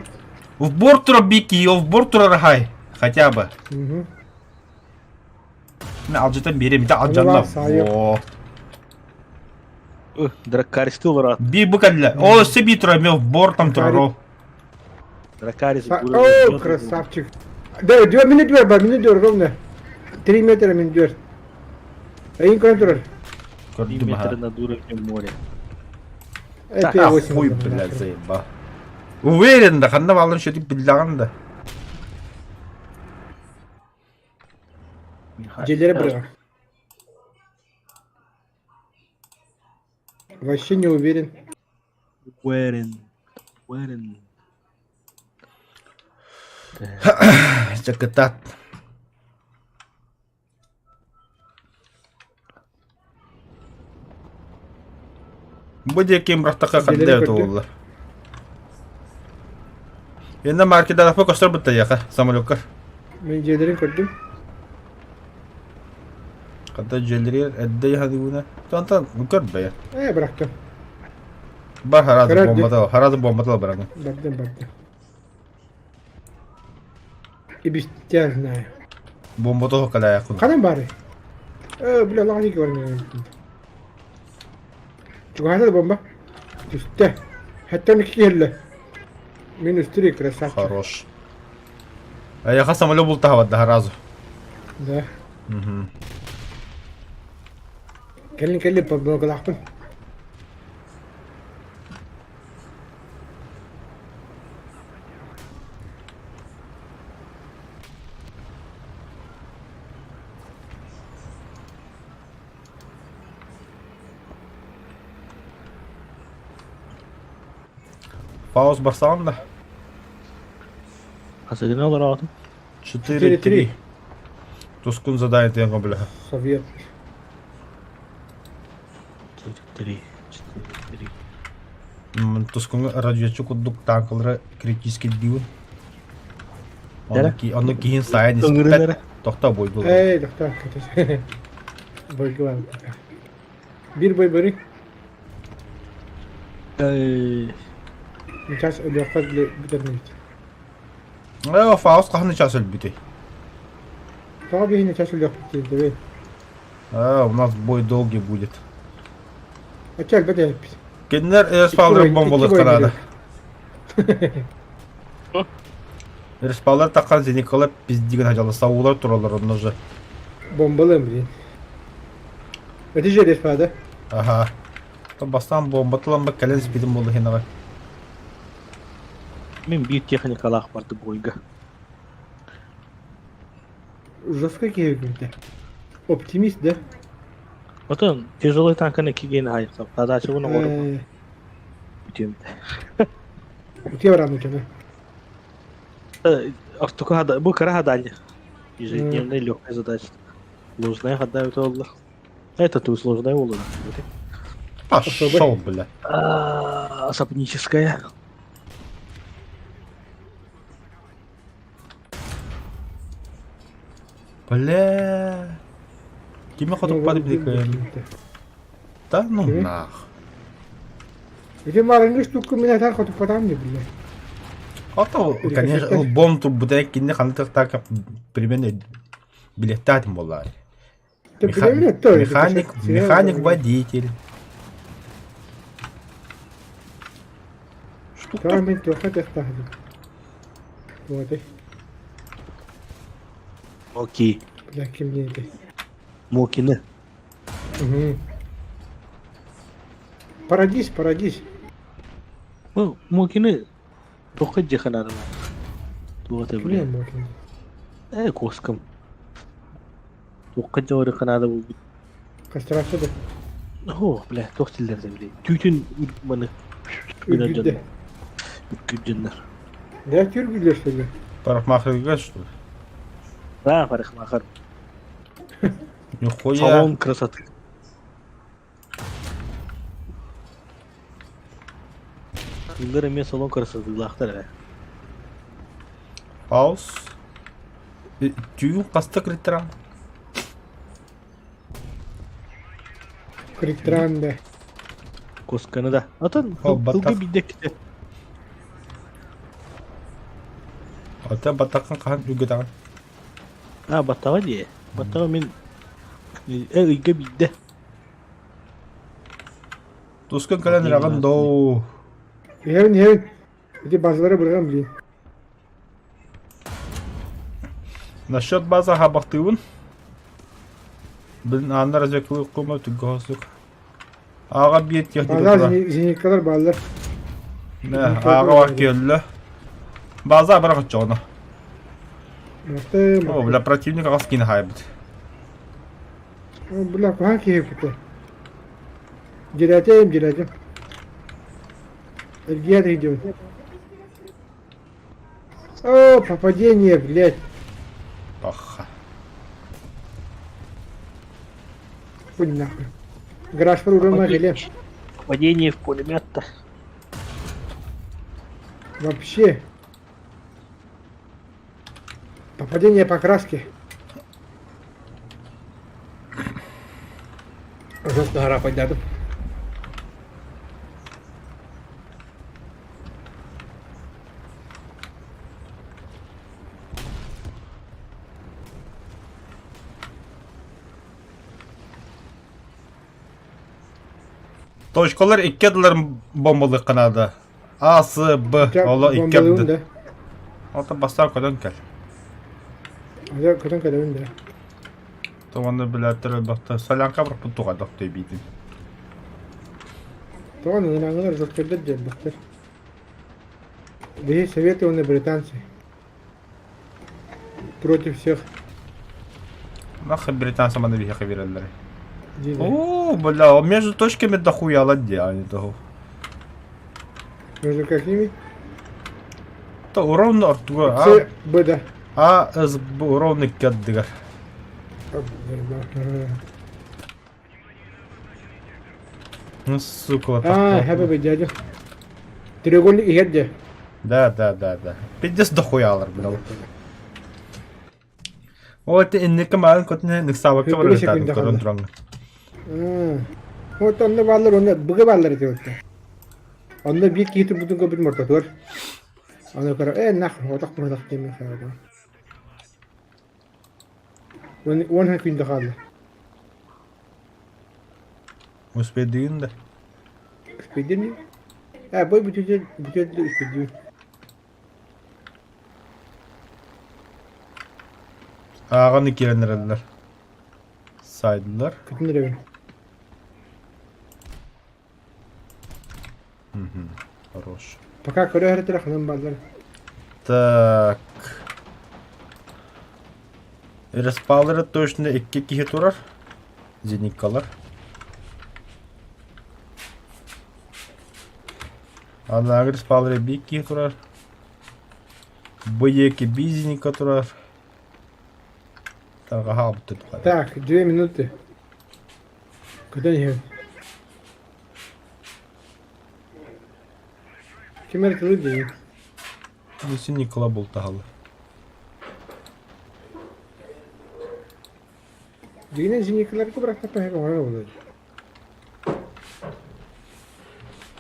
В борт тура бики, в борт турар хай. Хотя бы. Угу. Мен алдьатан биэриэм, ити алдьанна. О. Дракаристы олорат. Би бу кэллэ. Ол өссө би турар, мен бортом турар ол. Дракарис. О, красавчик. Да, дьүөр, мини дьүөр бар, мини дьүөр ровно. 3 метра мин дьүөр. Эйин көрөн турар. 3 метра над уровнем моря. Это 8. Хуй, блядь, заеба. Уверен да, ханна балын шөтүк биллаҕын да. Дьиэлэрэ быраҕар. Вообще не уверен. Уверен. Уверен. Чакытат. Бу диэки бырахтахха ханна туолла. Инна маркедарафа көстөр быттайаха самолеккар. Мен дьиэлэрин көрдүм. Хата дьиэлэригэр эрдэ яһадыгына. Онтон көрбөйө. Ээ бырахтым. Бар харазы бомбата, харазы бомбата бараҥын. Бардым, бардым. И знаю. Бомбата калаякун. Ханан бары? Э, бля, лаҕа көрүнэр. Чугаһата да бомба. Түстэ. Хэттэн икки киһиллэ. Минус три, красавчик. Хорош. Аяха самолет бултаһабат да сразу. Да. Угу. Кэлин кэлин подмогалаахпын. Пауз барсаҕын да? Хасыгына олороотум. 4-3. Тускун задание тыйан көбүлэһэ. Совет. 4-3. 4-3. Тускуҥҥа радиочу курдук танкалары критический диибин. Онно киһин сайын испэт. Тохтоо бойдулар. Эй, тохтоо. Бойгулан. Биир бой бөрү. Эй. Сейчас өлүөххэ бүтэрнибит. Ээ, Фауст хаһан час өлбүтүй? Тоҕо биһини час өлүөхпүт диэбит. А, у нас бой долгий будет. Оччо өлбөт эбиппит. Кинилэр респаллары бомбалыахтара. Респаллар таххан Николай пиздигин хадьалы саулар туралар онно же. Бомбалыам блин. Это же респада. Ага. Бастаан бомбатылан кэлэн спидим буолла хинаҕа. Мин биир техникалаах барды бойга. Жестко киһи Оптимист, да? Потом тяжелый танканы кигин айсам. Задача bunu оҥорбут. Бүтүөм. Утуя баран утуна. Ортоку хада, бу кыра хадальня. Ежедневная легкая задача. Сложная хада это олла. Это ты сложная олла. Пошел, бля. Особническая. Бля. Кими хотуппат биликэн. Да ну нах. Ити марыҥҥы штука мин атар хотуппатам не бля. Ото, конечно, бом турбута кинни ханна тахтака примерно билеттаатым буоллаар. Механик, механик водитель. Штука. Мин туохха тахтаахым. Вот. Окей. Бля, ким диэтэй? Мокины. Угу. Парадис, парадис. Ну, Мокины туохха дьиэхэ Туох это Кимиэн Мокины? Э, куоскам. Туохха дьоҕурукка наада буолбут. Кастрация да. О, бля, туох тиллэрдэ били. Түүтүн маны Үргүдэ. Үргүддүннэр. Да, түргүллэр что ли? Парикмахерга что ли? Да, парикмахер. Нихуя. Салон красоты. Кыллар эмиэ салон красотылаахтар ээ. Паус. Түүн хаста критеран? Критеран да. Кусканы да. Атын тылга биирдэ ките. Ата баттаххын хаһан үргэтэҕин? А, баттаҕа дии. Баттаҕа мин э ыйга биирдэ. Тускун кэлэн ыраҕын доо. Иһэбин иһэбин. Ити базалары бырҕан блин. Насчет база хабахтыыбын. Блин, ааннар разведкалык түггөһөсүк. Ааҕа биир техника База тура. зениткалар бааллар. Ааҕа бар келле. База бара оччоҕуна. Маты, О, бля, противник аҕас киин хаайбыт. Бля, куһаҕан киһи куту. Дьирээтим, дьирээтим. Эргийэн идем. О, попадение, блядь. Паха. Хуй нахуй. Гараж урама келе. Попадение в пулемет-то. Вообще. Попадение по краске. Жестко гора поднята. Точкалар икки ардыларын бомбалыахха наада. А, С, Б, оло икки Бомбалыыбын арды. да. Онтон бастаан көтөн кэл. Ада көтөн кэлэбин да. Тоҕону билээттэр элбэхтэр. Солянка барбыт туҕайдах биитин. Тоҕо ынырааҥҥылар жесткайдар диэлбэхтэр. Биһи советы уонна британцы. Против всех. Нахуй британцы маны биһиэхэ биэрэллэр. Диде. О, бля, между точками дохуя ладья, а не того. Между какими? То ровно ортуга. С, Б, да. А, С, Б ровно икки ардыгар. Ну, сука, А, хэбэ дядя. Треугольник иһэр дьэ. Да, да, да, да. Пиздец дохуялар, бля. Вот инники маан котне ныксабакка Хөргүлэ барар секунда көрөн хаалла. тураҥҥын. Вот онно бааллар, онно быгы бааллар ити отта. Онно биир киһи турбутун көрбүтүм ортотугар. Аны көрө, ээ нахуй, отох быһылах диэммин санаатым. 10 күндэ хаалла. Успейдыгын да? Успейдым Э, бой бүтүтүн бүтүн успейдым. Ааҕан киирэн эрэллэр. Сайдылар. Бүтүн эрэбин. Мгм. Хорош. Пока көрө эрэтэр ханан бааллар. Так. Респаллары точно икки киһи турар. Зениткалар. Анаагы респаллары биир киһи турар. Бу диэки биир зенитка турар. Тарҕаһа абыттын. Так, 2 минуты. Көтөн иһэбин. Ким эрэ тылы диэбит. Если Никола бултаһалы. Дьиҥинэн зениткаларга бырахтахха оҥорор буолуо.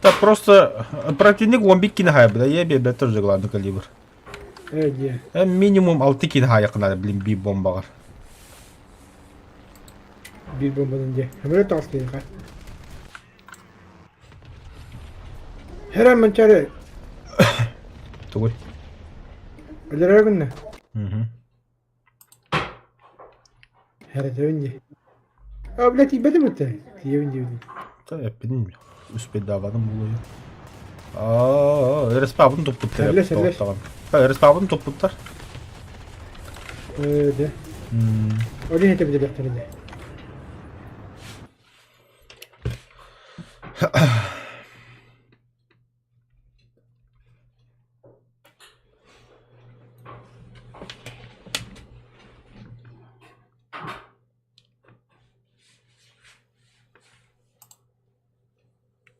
Да просто противник 11 кини хайбыта, я биэрбэт тоже главный калибр. Ээ диэ. Минимум 6 кини хайакына, блин, биир бомбаҕар. Биир бомбанан диэ. Өмүрэ таҕыс киһиэхэ. Хера манчары Тугуй? өлөрөр гынна. Мгм. Херэтэбин дии. А, блядь, тиийбэтим этэ. Тиийэбин диэбин. Да, эппитим успейдаабатым буолуо. Аа, респабын туппуттар. Сэллэ, сэллэ. Респабын туппуттар. Ээ, дэ. Ол иһин этэ билиэхтэрэ дии.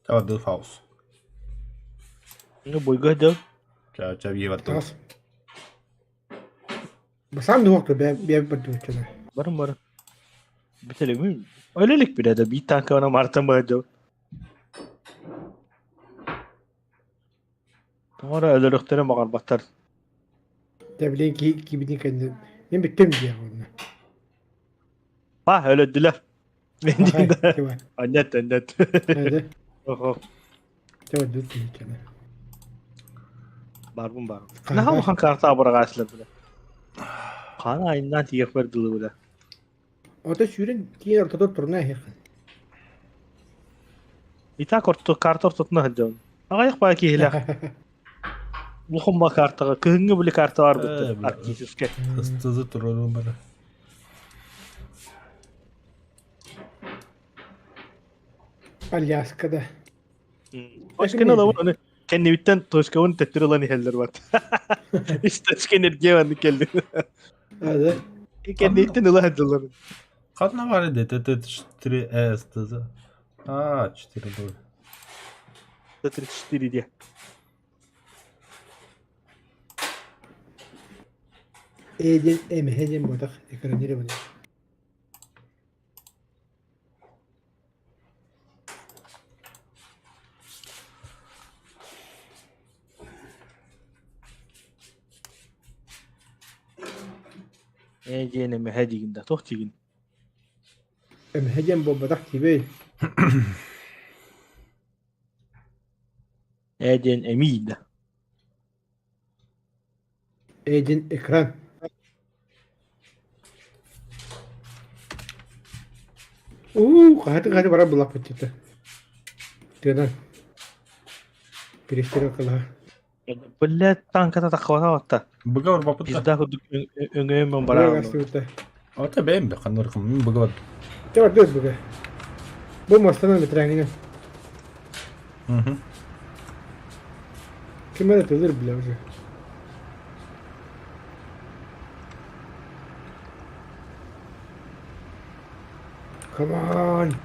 Давай хаус. Ну, бойга дьон. Ча, ча, Таҕыс. Сам дуох бэйэ бэрдүбүччүлэр. Барın барın. Bitirelim. Öylelik bile de bir tank ona Mart'a bağıracağım. Sonra өлөрөхтөрө баҕарбаттар. Дэ билигин киһи киирбитин кэннэ мин бүттүм диэх уонна. Па өлөдүлэр. Ахай, тиба. Аннет, аннет. Эдэ, Охо, тиба дүт киһи барбын барбын. Наха улахан карта абыраҕаачылар билэ. Хаан айынан тиийэхпэр дылы билэ. Ото сүүрэн тиийэн ортотугар турна иһиэххин. Итак орто карта ортотуна сылдьабын. Аҕыйах баа киһилээх. Улахан ба картаҕа кыһыҥҥы били карта бар бытты. Арктическай. Ыстызы турарым бара. Аляска да. Точканы ылабын аны кэннибиттэн точкабын төттөрү ылан иһэллэр бат. Үс точка энергия маннык кэллин. Да. Кэнниттэн ыла сылдьаллар. Ханна бар ди Т-34 С А, 4 0. Т-34 диэ. Э диэн эмэһэ диэн буотах экранирование. Э диэн эмэһэ диигин да туох диигин? Эмэһэ диэн буолбатах тиибэй. Э диэн эмиий да. Э диэн экран. Уу, хаһыты-хаһыты барар буллахпыт дьиэтэ. Тыынан. Перестрелкалаһа. Блядь, танката таххабата Быга урбаппыт да. Пизда курдук өҥөйөн бараан. Ата бэйэм бе ханнаркым мин быга бар. Те бардыыс быга. Бу муостанан бэтэрээнинэн. Мгм. Ким эрэ тылыр бля уже. Come on.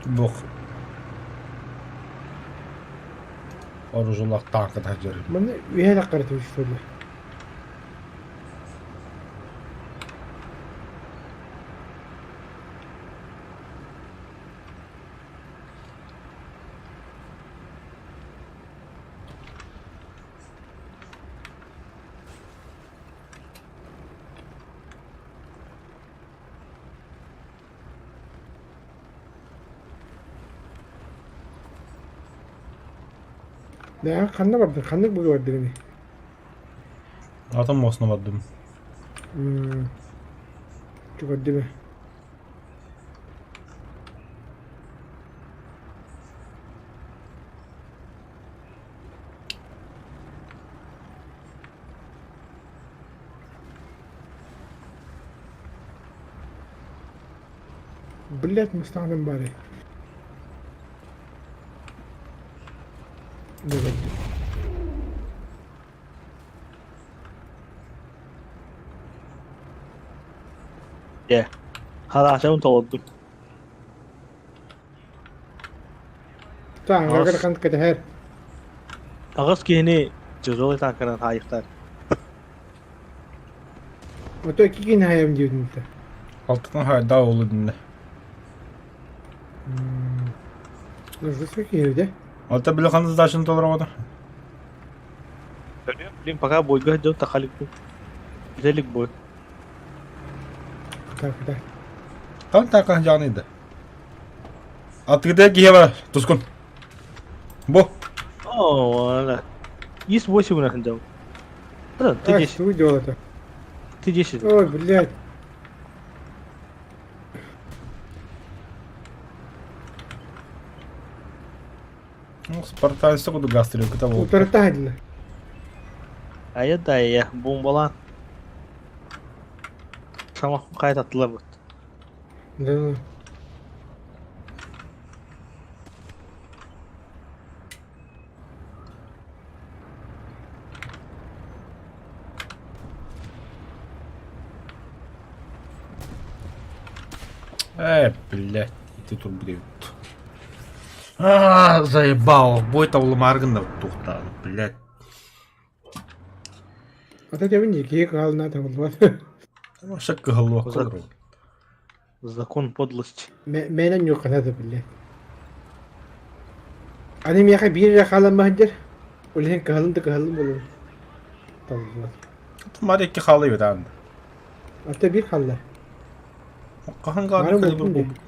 Бох. Оружулах танката дьөрү. Манна үөһэ таххара түһүстүлэр. Бэйэҥ ханна бардыҥ? Ханнык быга бардыгыный? Атын муосна бардым. Чугардыма. Блять, мустаҕынан баарый. Дьэ, хараачабын толордум. Таҥаҕар хан кэтэһэр. Аҕыс киһини тяжелый танканан хаайыктар. Ото кикин хайам диэбитин Алтытын хайдаа ол иннэ. Нуждасы киһи Алта били ханна задачаны толороҕута? Блин, пока бойга дьон тахаликпын. Бүтэлик бой. Так, так. Там так жааныйда. Атыгыда киһи бар, тускун. Бу. О, ана. Есть 8 у нас дел. Да, ты 10. Что дело-то? Ты 10. Ой, блядь. Ну, спартанцы куду гастрелка того. Утартадина. А я да, я бомбалан. Сама қайта аттылар вот. Да. Э, блядь, ты тут блядь. А, заебал, бой тавлымаргын тухта, блядь. Вот это винни, киһи кыһалына табыллыбат. Шак кыһаллуох Закон подлости. Мээнэ ньуукката да биллэ. Аны миэхэ биир эрэ хаалан баһдыр. Ол иһин кыһалын да кыһалын буолуо. Табыллыбат. Мар икки хаалый бытаан. Ата биир хаалла. Хаһан гааны калибр буолбут.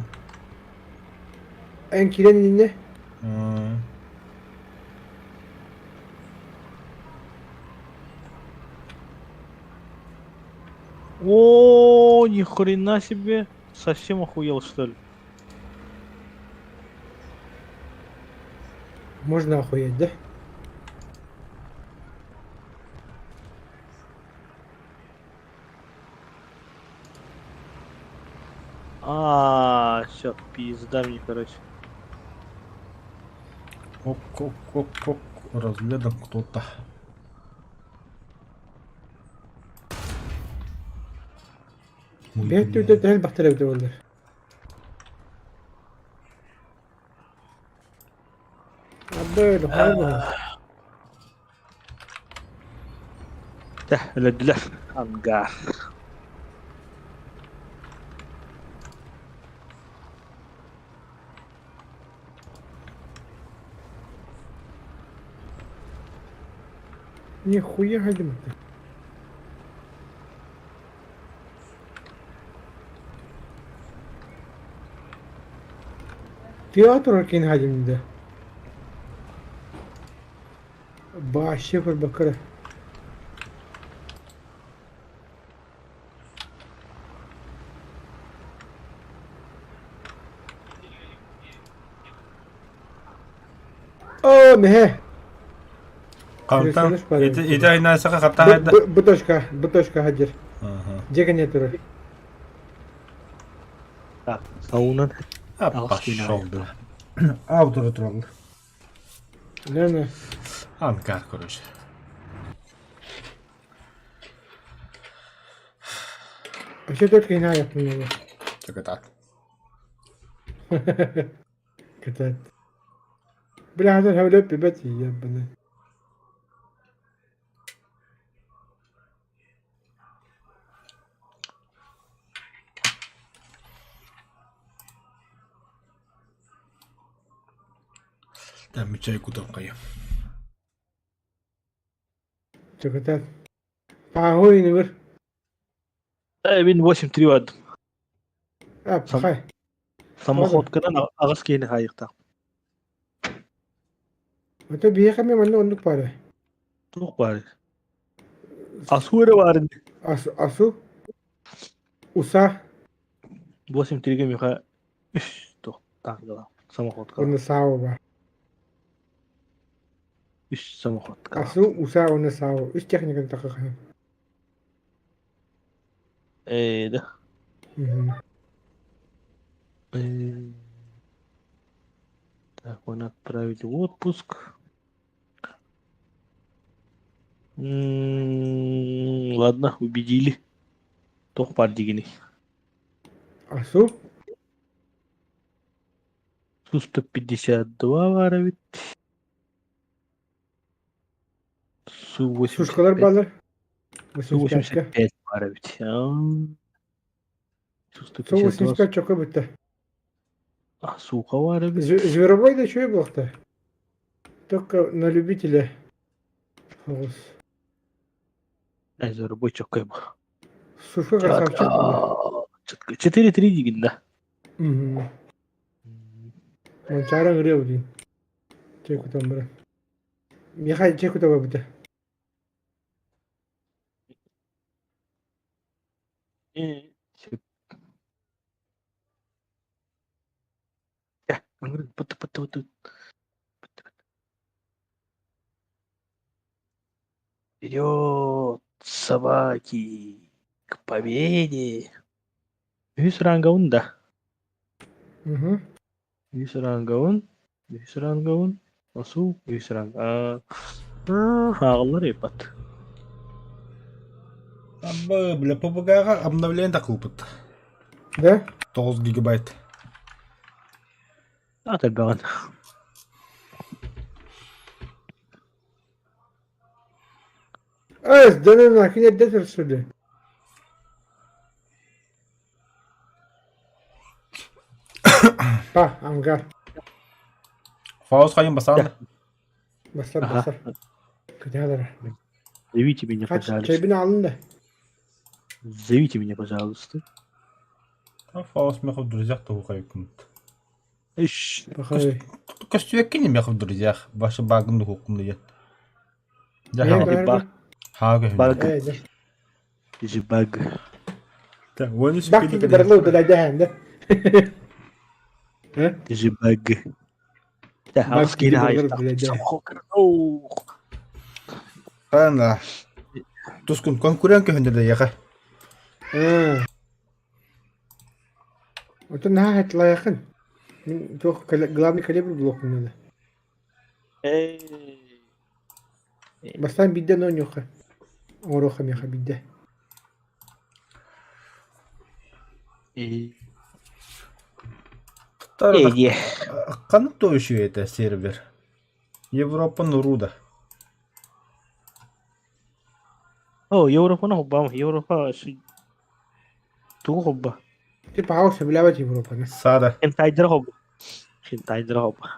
Эн киирэн иннинэ? О, ни хрена себе! Совсем охуел, что ли? Можно охуеть, да? А, все, пизда мне, короче. Ок, ок, ок, ок, разглядом кто-то. Бэт түтэ тэһэл бахтар эбитэ буоллар. Абы, дохай Тэ, өлөрдүлэр. Ангар. Нихуя гадимата. Театр кин хадимда. Баще бакара. О, мэһэ. Хантан ити ити айнаасаха хаттан хайда. Бу точка, бу точка хадир. Дьэ турар. Так, саунан. Пошел, да. Автор тураллар. Не-не. Ангар, короче. Вообще только и надо мне. Катат. Катат. Бля, هذا هولب بتي يا بني. Там чайку там кая. Катат. Пахуй ныбыр. Мин 8-3 бардым. А, пахай. Самоходканан аҕыс киһини хаайыахтаах. Ото биһиэхэ эмиэ манна оннук баара. Туох баар? Асу эрэ баар ини. Ас, асу, уса 8-3 миэхэ үс туох танкалаах самоходка. уонна сао баар. Үс самоходка. Асу, уса уонна сао. Үс техниканы такыхаһын. Ээ да. Мгм. Так, он отправить в отпуск. Ладно, убедили. Туох баар дигини? Асу? Су-152 баар эбит. Сушкалар Су-85. бааллар. 85-ка. Су-85 баар эбит. Су-152. Су-85 чокко бүттэ. А, сука баар эбит. Зверобой да үчүгэй буолуохта. Только на любителя. Оҕус. Зверобой чоккой бу. Сушка красавчик буолла. 4-3 дигин да. Мгм. Манчаары ыҥырыа диин. Чэй кутан баран. Миэхэ чэй кута барбыта. Сөп. Пыты пыты пыты. Вперед, собаки, к победе! Үһүс рангабын да. Угу. Үһүс рангабын, үһүс рангабын, осу, үһүс ранг. Ааҕыллар епат. Абы, бля, ПБГ-га обновление такылбыт. Да? 9 гигабайт. Ат элбэҕин. Эс, да на кини эрдэ сырсыды. Па, ангар. Фаус хайын басаан. Басар, басар. Кытаалара. Зовите меня, пожалуйста. Чайбин алын да. Зовите меня, пожалуйста. Фаус мехов друзьях того хайкунт. Иш. Пахай. Көстүөккин мехов друзьях. Ваша багын духукум диye. Баг. Баг. Баг. Так, он еще Баг ти барлы удалайда да. Баг. Баг ти барлы удалайда. Ана. Тускун конкурент көһүндө да яха. Отон наһаа хатылайахын. Мин туох главный калибр булуохпун надо. Бастаан биирдэ оонньуохха. Оҥоруохха миэхэ биирдэ. Ханнык то үчүгэй этэ сервер? Европа Нуруда. О, Европаны хоббам. Европа тугу хобба? Типа хаос сөбүлээбэт Европаны. Сада. Хентайдара хобба. Хентайдара хобба.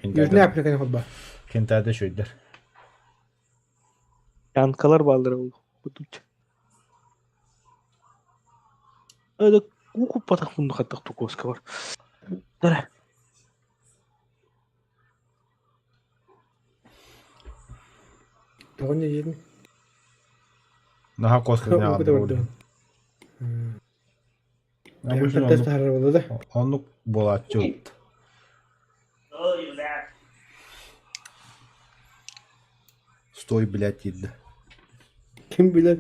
Южный Африканы хобба. Хентайда үчүгэйдэр. Янкалар бааллар ол. Бутуч. Это кукуппатах муннухаттах тукуоска бар. Дара. Тоҕо не диэтин? Наһаа куоска Ууга барда. Тест таһаарар буолла да? Оннук буолааччы Стой, блядь, диирдэ. Ким билэр?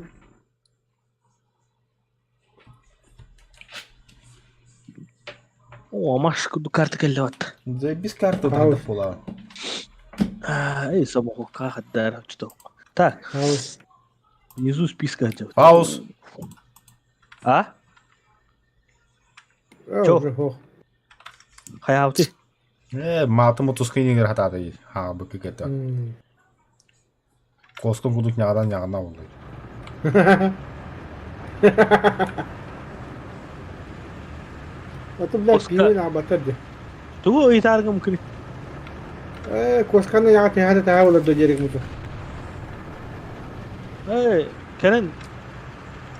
О, Маш курдук карта кэллэ бат. Заебись карта надо була. Эй, самого хаддар что. Так. Внизу списка. Пауз. А? Чё? Хайаабыты? Ээ, маатым отускайныгар хатаата хаабыкы кета. Куоска курдук ньаҕадан ньаҕана буолла. Ото, блядь, пиво наабаттар дии. Тугу ыйытааргым кини? Ээ, куосканы яҕа тэһэ тэһэ буолар да диэрик муту. Ээ, кэлэн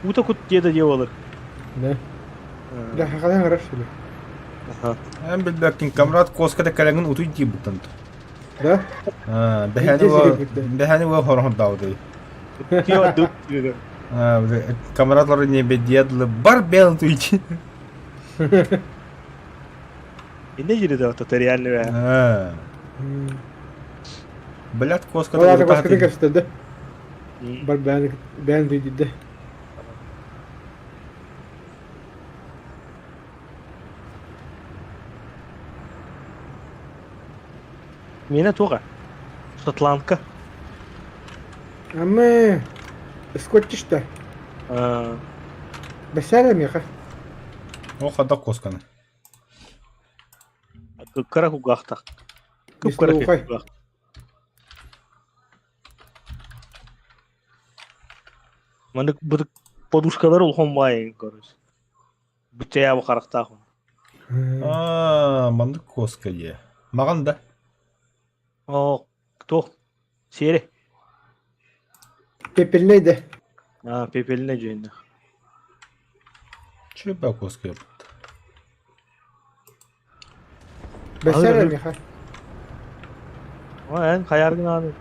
уута кут диэдэ диэ буолар. Да. Да, хахалан харар сүлү. Эн билбэккин, камрад куоската кэлэҥин утуй диибиттэн. Да? Бэһэни уо хороһордаабыты. Камератлары не бедиадлы бар бел туйчи. Инде жири да это реально бе. Блядь, коска. Олар косканы кэпсэтэ Бар бээн бээн туйдидде. Миэнэ туох Шотландка. Ама скотчишта. Бэсээр миэхэ. О, хадак косканы. Кыра кугаахтах. Кып-кыра кугаах. Маннык подушкалар улахан баайын көрөс. Бүтэ харахтаах. Аа, маннык куоска дии. Маҕан да? Оо, туох? Сиэри. Пепельнэй да. Аа, пепельнэй дьүһүннээх. Чүбэ куоска еппит. Бэсээр миэхэ. О, эн хайааргын ааны?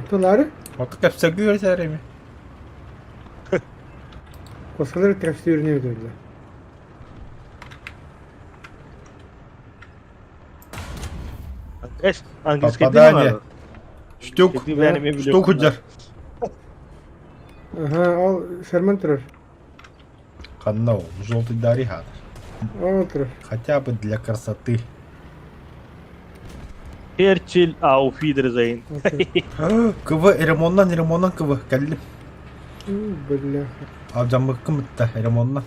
Тылары? Ото кэпсэлгэ үөрэтээр эми. Куоскалары кэпсүүрүнэ өтөрдө. Эс, английский Попадание. Штук. Штук удер. Ага, ол Шерман турар. Ханна ол, желтый дари хатыр. Ол турар. Хотя бы для красоты. Черчилль auf Wiedersehen. КВ ремоннан ремоннан КВ кэллим. Бля. Алдьаммыккын бытта ремонна.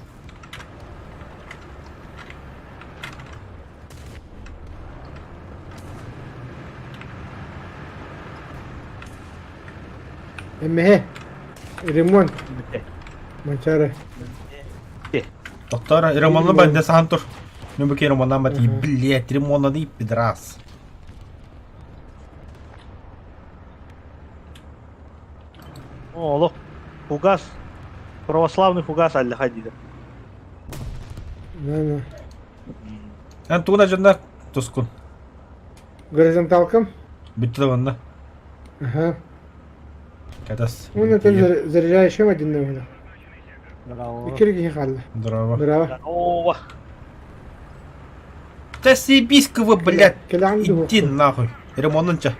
Эмэһэ. Ремонт. Манчары. Доктор, ремонна банда сахан тур. Ну бу ремоннан бат блядь, ремоннаны пидрас. Олох фугас православный фугас аллаха диир. На-на. Эн тугуна дьонно тускун. Горизонталкам? Бүттэ да манна. Ага. Катас. Уонна это заряжающим один наверное. Икки киһи хаалла. Здорово. Браво. Здорово. Да съебись-ка вы, блядь. Кэлэҕин Иди нахуй. Ремоннунча.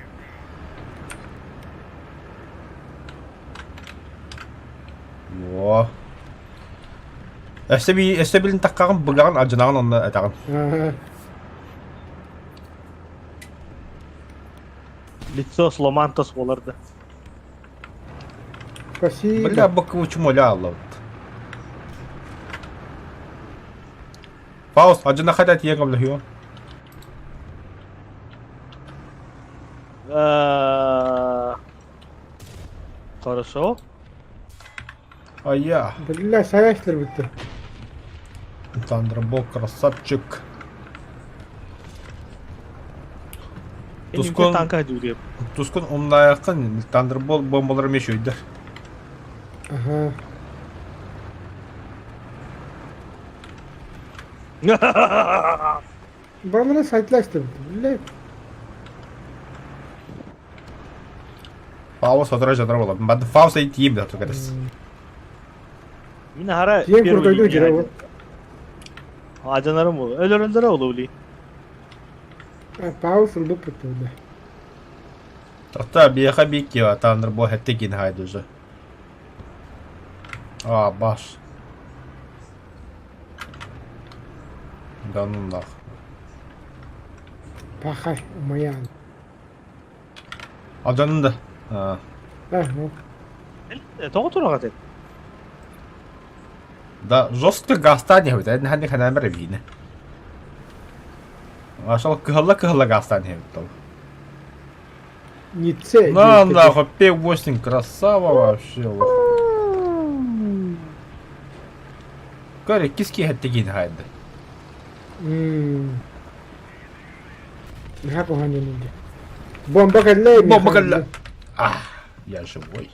Во. Өссө би өссө билин таккаҕын быгаҕын алдьанаҕын онно этэҕин. Лицо сломантос буолар да. Спасибо. Бля, быкы чумоля аллабыт. Фауст, алдьана хотят тиийэн көмөлөһүөм. Хорошо. А я. Бля, сайашлар бүттэ. Тандербол красавчик. Тускун танка дүүрүө. Тускун умнаайаххын Тандербол бомбалары эмиэ үчүгэйдэр. Ага. Барылара сайтлаштыр. Бля. Фаус сотору жатар буолар. Бады Фаус тиийим да тугатас. Мин хара Тиэн курдойду жира ол. Ажанарым бол. Өлөрөндөр ол ули. Паус ылбыт бутта. Тоқта биэхэ биикки Тандербол хэтте кин хайды уже. А, баш. Да ну нах. Пахай, умаян. Алдьанын да. А. Тоҕо тураҕат эн? Да жестко газтаан иһэбит. Эн ханнык ханаан эбиинэ. Ашал кыһалла-кыһалла газтаан иһэбит ол. Нице. На нахуй, П8 красава вообще. Көр, иккис киэһэттигин хайды. Наһаа куһаҕан диэн Бомба кэллэ. Бомба кэллэ. А, я живой.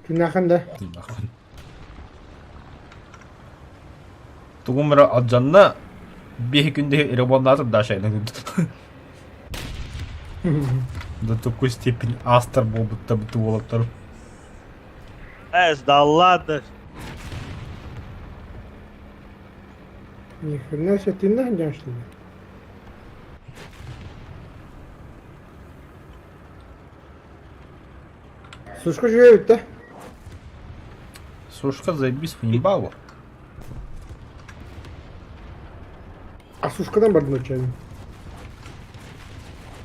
Тынахан да. Тынахан. Тугум эрэ алдьанна биэһи күн ремоннаатым да шайна. До такой степени астр буолбуттар бу уолаттар. Эс, да ладно. Ни хрена себе, ты нахрен что ли? Сушка үчүгэй да? Сушка заебись поебалу. А сушкадан бардым оччону.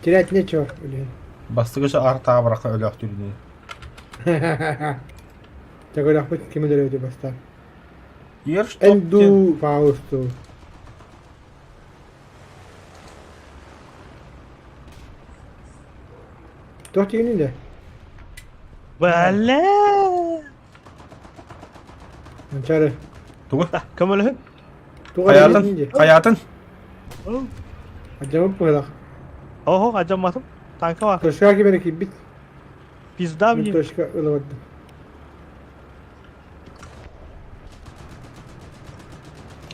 Терять нечего, блин. Бастыгы ар таабыраққа өлөөхтүрүнү. Төгөлөхпүт ким өлөрөдү бастаан. Ер что Энду Фаусту. Туох тигинин да? Бля! Манчары. Тугу? Көмөлөһүн. Туга Хаятын, дии. хаятын. Адьамып быһылах. Оһо, ажамматым. Танка бар. Точка кимэрэ киирбит. Пизда Мин мне. точка ыла бардым.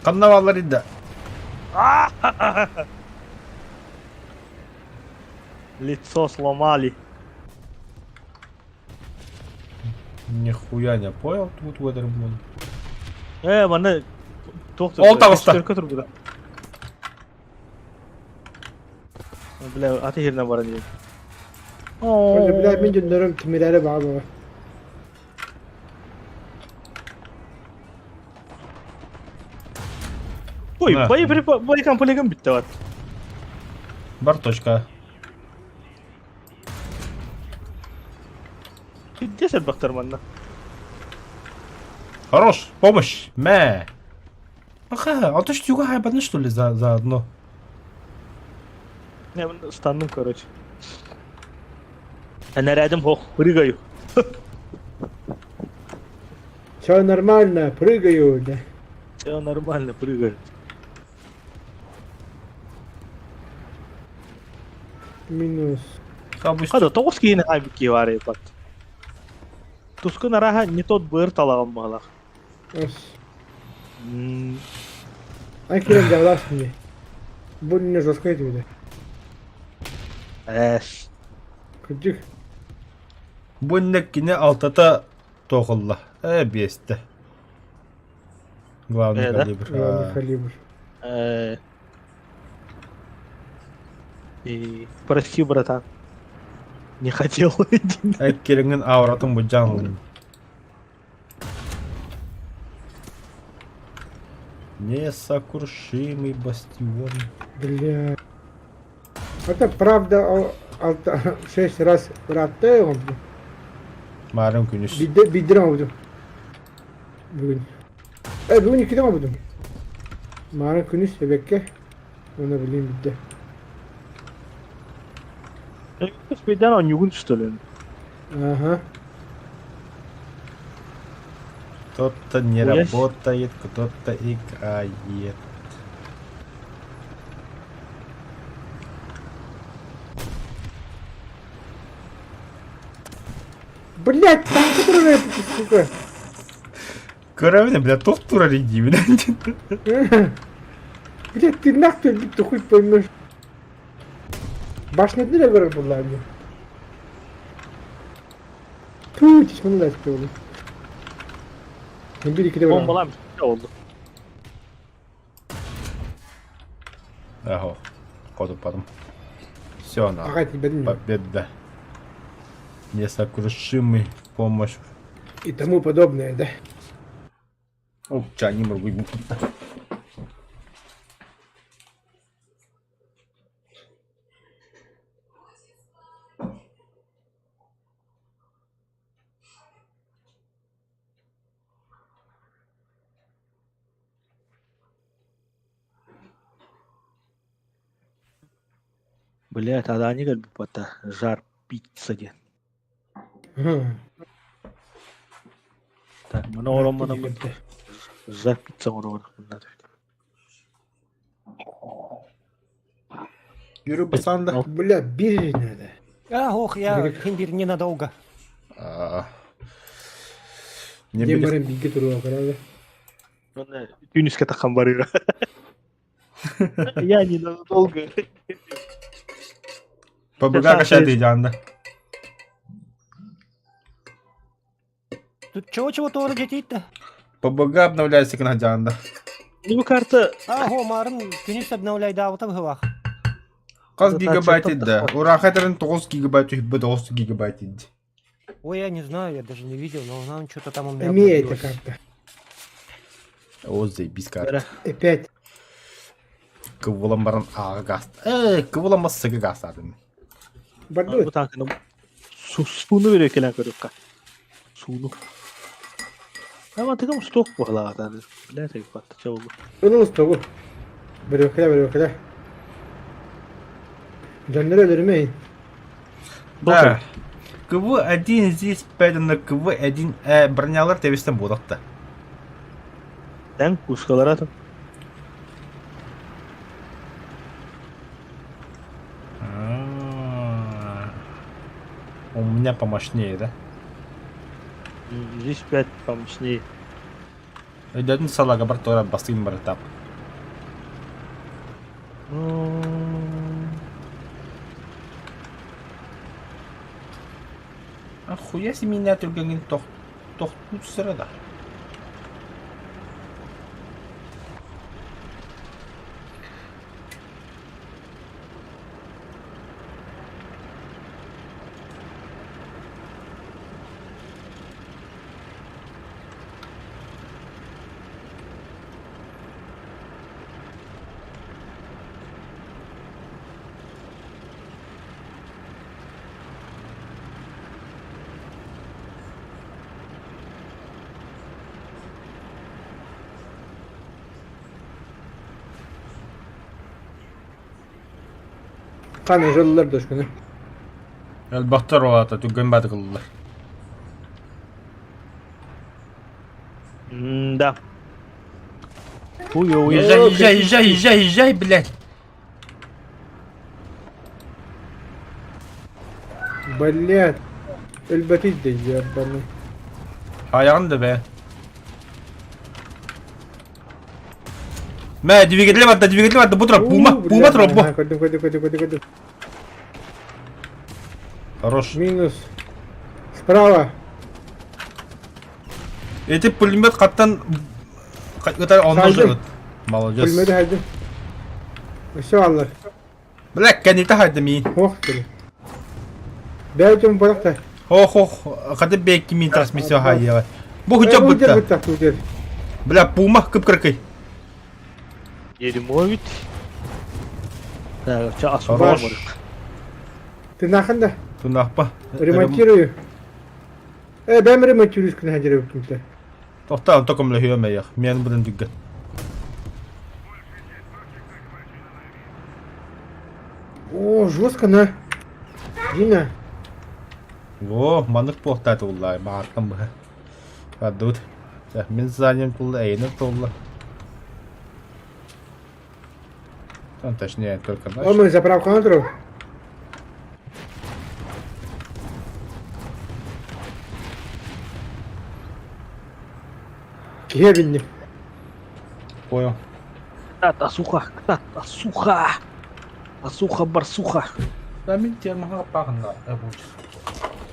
Ханна бааллар инде. Лицо сломали. Нихуя не понял, тут в этом блин. Э, манна туох Ол таҕыста. Төркө турбута. Бля, аты херинен баран диэн. Оля, бля, мин дьоннорум тимирээри баҕа баҕа. Ой, На. бай байкам полигон бүттэ бат. Бар точка. Пиздец элбэхтэр манна. Хорош, помощь, мэ. Ага, а то что юга хайбаны что ли за заодно? Не, станным, короче. Энэрээдим хох, прыгаю. Все нормально, прыгаю, да. Все нормально, прыгаю. Минус. Хабыс. Хада, тоҕус киһини хаайбыт киһи баар эбит. Тускун араһа не тот быыр талаҕым баҕалаах. Ас. Ай киирэн дьаҕалаас мне. Бу не жестко этибитэ. Эс. Кырдьык. Бу иннеккини алтата тоҕулла. Э, биэстэ. Главный Э, да? калибр. Главный А, калибр. И прости, братан. Не хотел. Эккириҥин ауратын будьаан ылын. Несокрушимый бастион. Бля. Это правда алта шесть раз бырааттыы оҥордум. Маарым күнүс. Биирдэ биирдэрэ оҥорбутум. Бүгүн. Э бүгүн иккитэ оҥорбутум. Маарын күнүс эбэккэ уонна билигин биирдэ. Birden оонньуугун что ли? Ага. Кто-то не Хуя с- работает, кто-то играет. Блять, там которая, сука. Көрөбүн, бля, туох турар диибин. Блять, ты нахуй, ты хуй поймешь. Башня не говорят была мне. Ту, тишман да oldu. Bir iki de var. Bombalan bir şey oldu. Аһо, хотуппатым. Все, на. Ага, тебе Победа. Несокрушимый помощь. И тому подобное, да. О, чай не могу. Блять, а они как бы это жар пицца диэн. Так, маны ороммона жар пицца оҥорор. Yürü basan да. Бля, бирже надо. А, ох, я имбирь ненадолго. А. Не Дем били. баран биге туруга карады. Түүнүскэ таххан барыра. Я ненадолго. ПБГ качать идеально. Тут чего-чего тоже детей-то? ПБГ обновляется гына дьаанда. Ну карта Аһо, марын күнүс обновляйдаабыта быһылаах. Хас гигабайт идда? Ураха этэрин 9 гигабайт үһүбэ 9 гигабайт идди. Ой, я не знаю, я даже не видел, но он что-то там у меня Эмиэ эта обновилось. карта. О, заебись карта. Опять. Кыбылан баран аға гаст. Э, кыбылан бассыгы гастадым. Бардыбыт. Бу танканы сууну бере келен көрүккэ. Сууну. Ama тыгам сток буолаатан. Билэ тыгпат чоулу. Ылыл стогу. Бөрөкеле бөрөкеле. Дьоннору өлөрүмэйин. Да. КВ-1 здесь пэдана КВ-1 э, бронялар тебистен буолакта. Тэн кускалар атын. У меня помощнее, да? Здесь 5 помощнее. Өйдөтүн салага бар тура басыйм бар этап. А хуя си меня түргәнгин тох тохтуу сырада. Хана ыллар дошкуну. Элбахтар олата түргэн бадыгыллар. Да. Хуёвый. Езжай, езжай, езжай, езжай, езжай, блядь. Блядь. Өлбөтүй да ебаный. Айаҕын да бээ. Мэ, двигатель барда, двигатель барда, бу турар, бума, бума турар, бу. Көрдүм, көрдүм, көрдүм, көрдүм, көрдүм. Хорош. Минус. Справа. Эти пулемет хаттан ытар онно Хайдым. Молодец. Пулемети хайдым. Все аллар. Бля, кэннитэ хайдым миин. Ох, бля. Бэйдим барахта. Ох, ох, хаты бэкки мин трансмиссия хайыла. Бу хуча бутта. Бутта, бутта. Бля, пума кып-кыркый. Дерьмо ведь. Так, ча Хорош. Ты наханда? Тунахпа. Ремонтирую. Э, бэм ремонтируешь күнә хәҗәрә үткәнтә. Тохта, током лөхүө мэйэх. Мен будын дүггэн. О, жестко на. Дина. Во, маннык буохтаат уллай, мааттан быһа. Адут. Мин заням тулла, эйнер тулла. Там, точнее, только О, наш. мы заправка на Киһи Понял. Та суха, та суха. Асуха барсуха. Да, мин термаха пахна.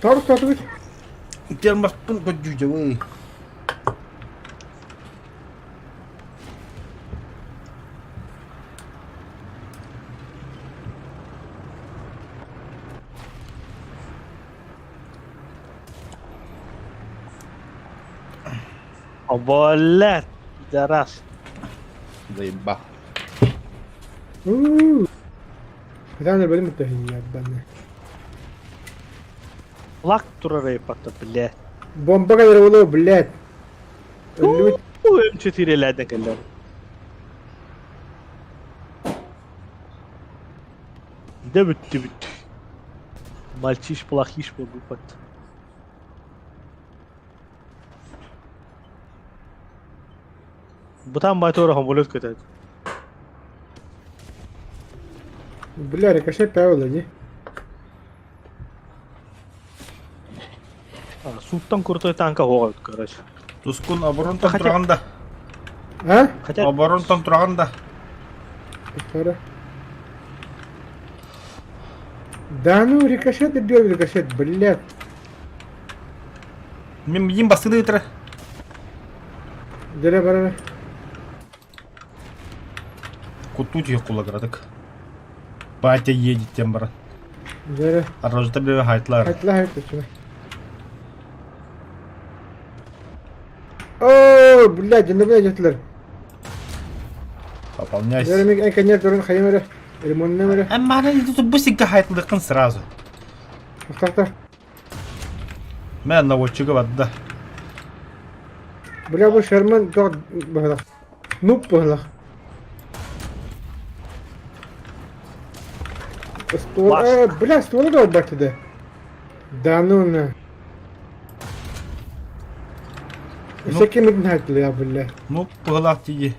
Тарус татыбыт. Термаспын көдүжөй. Блядь, пидорас. Заеба. Хатан бөлүм бутта ебаный. Лак турар патта, блядь. Бомба кадыр боло, блядь. Өлүбүт. М4 ләден кэллэр. Да бүтті бүтті. Мальчиш плохиш был пат. Бутан байтора хамолет көтәд. Бля, рикошет правила, не? Суттан крутой танка хоғат, короче. Тускун оборонтан Хотя- тураганда. А? Хотя Оборонтан тураганда. Қара. Да ну, рикошет идет, рикошет, блядь. Мин миин бастыгы ыытара. Дere барара. Куттуу түйэх куллагыратык. Батя едет тем баран. Дere. Арожда бе хайтлар. Хайтла хайт О, блядь, не блядь, этилер. Пополняйся. Дere мен конец дөрөн хайым эре. Ремонтны эре. Аммана тут быстренько хайтлыкын сразу. Так, Мэ наводчига барда. Бля, бу Шерман туох быһылах. Нуб быһылах. Ствол, бля, ствола да барты да. Да ну на. Ну. Всякие мигнатли, бля. Ну, быһылаах тиийи.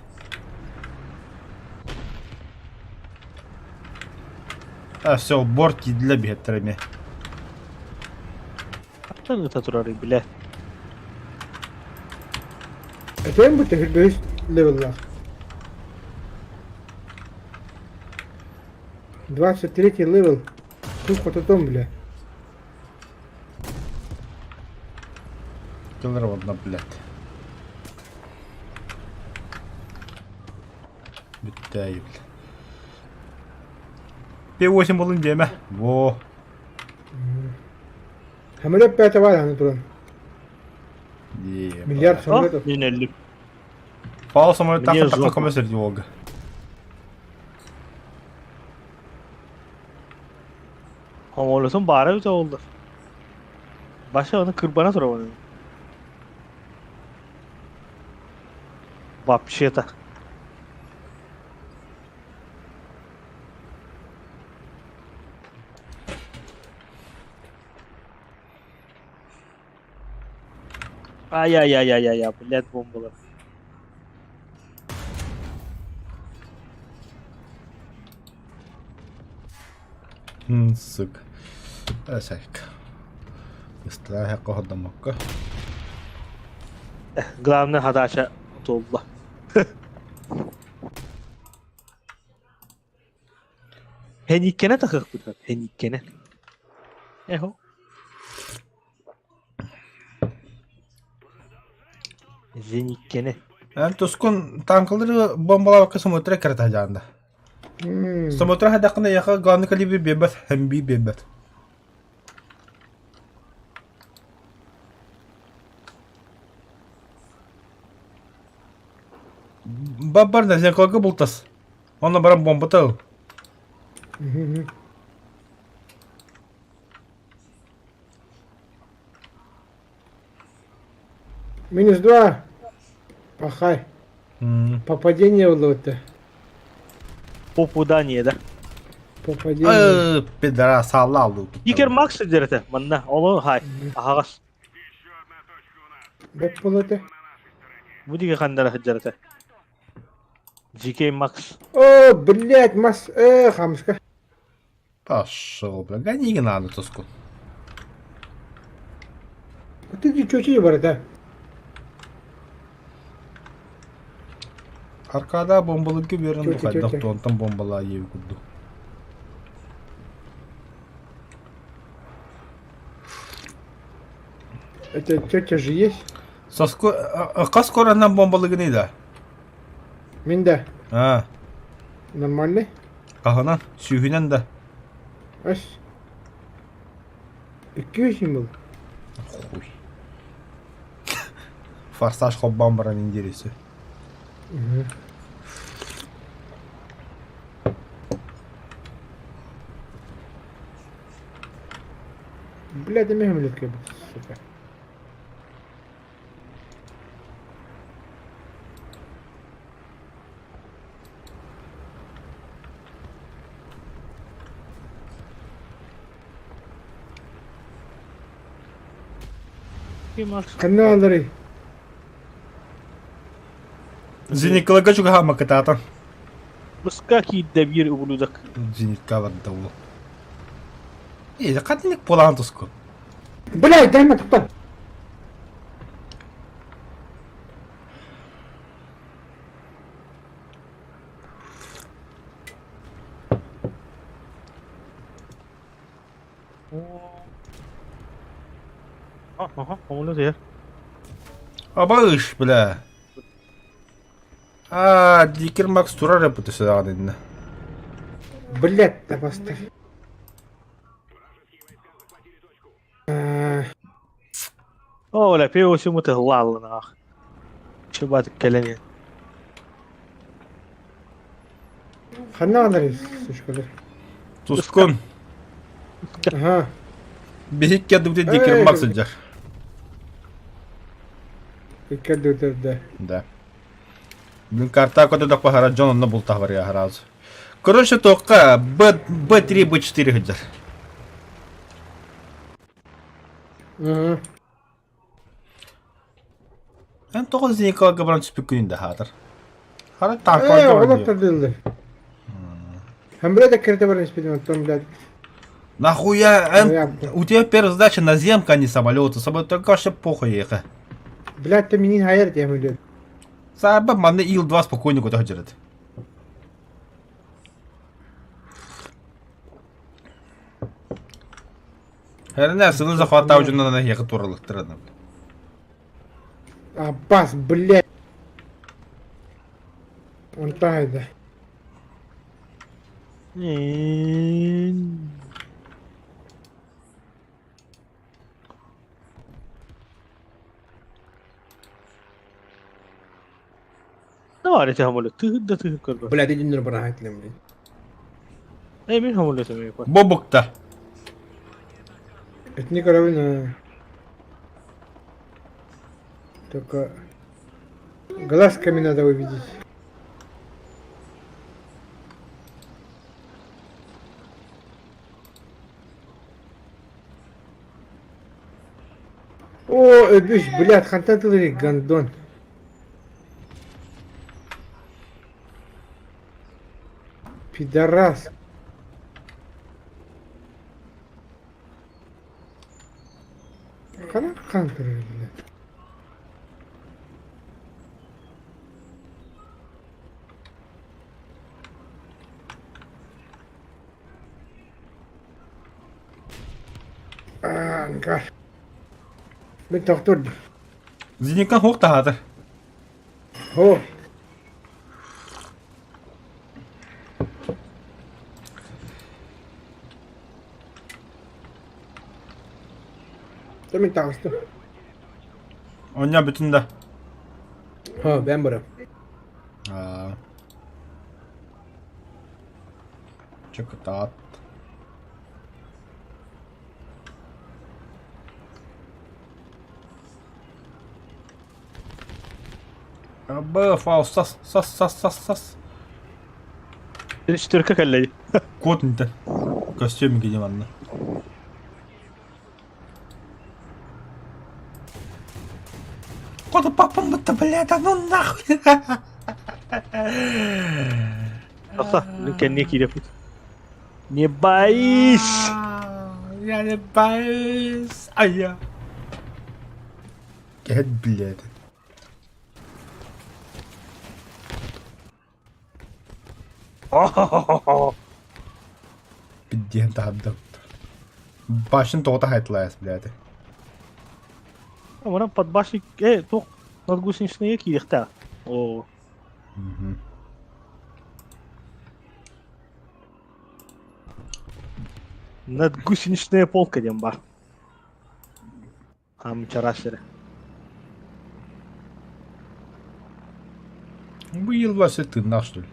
А, все, борт для биһэттерими. Хантан ыта турарый, бля. Этем бу төһүрбүс левеллах. 23 левел. Тух хототом, бля. Кылыр одна, блядь. Бүттэй, блядь. P8 болун диэмэ. Во. Самолет пятый бар аны туран. Е, Миллиард самолетов. Мин өллүм. Пал самолет Мне тахта тахта жопа. көмөсөр диолга. Homolosun баара бүтэ oldu. Başa onu kırbana турабын. Вообще-то. Ай-яй-яй-яй-яй, блядь, бомбалар. Сука. Эсэк. Истрахе коходамокка. Главное задача туолла. Хениккене тахыхпыт. Хениккене. Эхо. Зениккене. Эн тускун танкалары бомбалаабакка самотра кэрэтэ дьаанда. Самотра хадакына яха главный калибр биэрбэт, ХМБ биэрбэт. Бар Назенколга бултас. Онно баран бомбата ыл. Минус два. Пахай. Попадение было-то. Попадание, да? Попадение. Пидора салал. Икер Макс дерете. Манна, оло хай. Ахагас. Бэп было-то. Бу диге хандара хыджарете. GK Max. О, блядь, мас... хамска. Пошел, бля, гони не надо туску. Ты чё бар, да? Аркада бомбалыгы берен Тетя, хайдах тетя. туонтан бомбалаа иэби курдук. Это тетя же есть? Соско хас коранан бомбалыгыный да? Минда. А, Нормальный? хаһынан, сүүһүнэн да. Ас. Икки был. Хуй. Форсаж хоббан баран индересі. Угу. Бля, да мегам летка, сука. GK Max. Ханна алары. Зеникалага чугаһаама кытаатан. Быска киирдэ биир ублюдок. Зенитка барда ол. Э, хатыник полаан туску. Бля, дай мне тоқтар. Аха, ону дьэ. Абаыш, бля. А, Дикер Макс турар эппит өсөдаҕын иннэ. Блять, да поставь. Оо, бля, пиво сюму тыһыллааллынаах. Чыбат кэлэн Ханна ҕанарый, сучкалар? Тускун. Аха. Биһик кэрдибитин Дикер Макс сылдьар. Икки да. Да. Блин, карта көтөдөх баһара дьон онно бултаһ барыа сразу. Короче, тоққа Б, Б3, Б4 сылдьар. Ага. Эн тоҕо Зеникаларга баран түспүккүн да хаатар. Хара Э, танкаларга оҕолор баран тардыллар. Хамбыра да кирде баран испитим, оттон, блядь. Нахуя? Эн, у тебя первая задача наземка, а не самолеты. Самолет только вообще похуй ехай. Блядь, ты меня хайер тем идет. Сааба манна Ил-2 спокойно куда ходит. Херня, сыны захватау жунан на ехать туралыктырады. Аббас, блядь. Он тайда. Давай, хамолет. Ты да ты көрбө. Блядь, иди на барахат блядь. Эй, мин хамолет эмиэ Бобукта. Это не корабль, но... Только глазками надо увидеть. О, өбүс, блядь, хантан тылырый гандон. Пидорас. Хана хантер, блядь. Ангар. Мин тохтуур. Зеникан хуох таһаатар. О, Мин таҕыстым. Онньо бүтүн да. Ха, бэм бара. Аа. Чыкытаат. Б, фау, сас, сас, сас, сас, сас. Четверка кэллэй. Кот не Костюм где манна. Кот папам будто, блядь, да ну нахуй. Тахса, кэнниэ киирэппит. Не боись! Я не боюсь. А я. Кэт, блядь. Пиздец, да. Башын тоҕо хайтлаас, блядь. Манан подбашник, э, туох надгусеничные киириэхтээх. Оо. Надгусеничная полка диэн баар. Хаамычараас сирэ. Быйыл вообще тыыннаах что ли?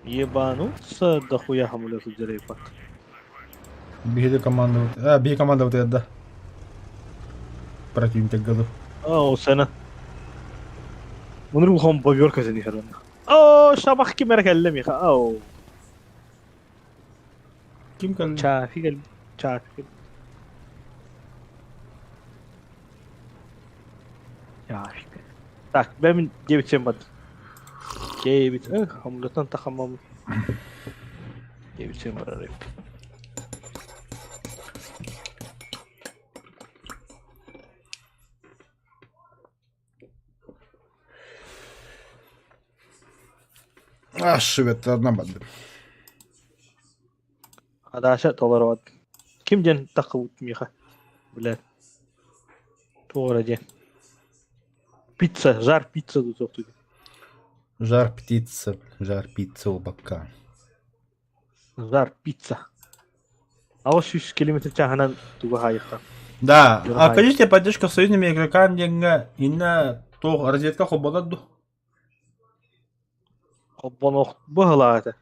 Ебануться дохуя хамулету дерейпат. Биһиги команда а, биһиги команда вот да. Противник году. Оо, сена. Мунур улахан боберка сeni хэрэн. Оо, шабах ким эрэ кэллэ миэхэ. Оо. Ким кэллэ? Чаафи кэл. Чаафи кэл. Чаафи. Так, бэм 9 бат. 9. Эх, хамулетан тахамам. 9 барар. А, швед, одна банда. Даша толорбот. Ким диэн таххыбыт миэхэ? Блядь. Туох эрэ диэн. Пицца, жар пицца тутуохтуй. Жар птица, жар пицца у бакка. Жар пицца. 800 километр чаһынан тугу хаайыхха. Да, а окажите поддержку союзными игрокам диэҥҥэ инна туох разведка холбонор ду? Холбонох быһылаах этэ.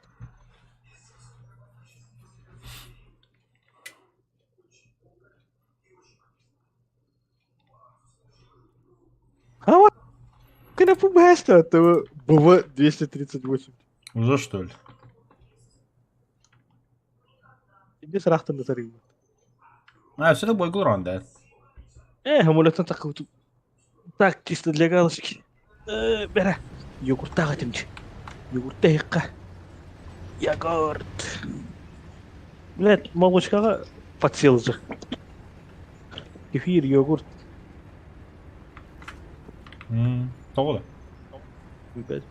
А вот КНПБ это БВ-238. Уже что ли? Без рахтан тарыйбыт. А, все это бойгул ранда. Амулеттан такыбыт. Так, чисто для галочки. Бэрэ. Йогурттаах этим дии. Йогурта иһикка. Йогурт. Блядь, молочкаҕа подсел же. Кефир, йогурт. Тоҕо да? Билбэт.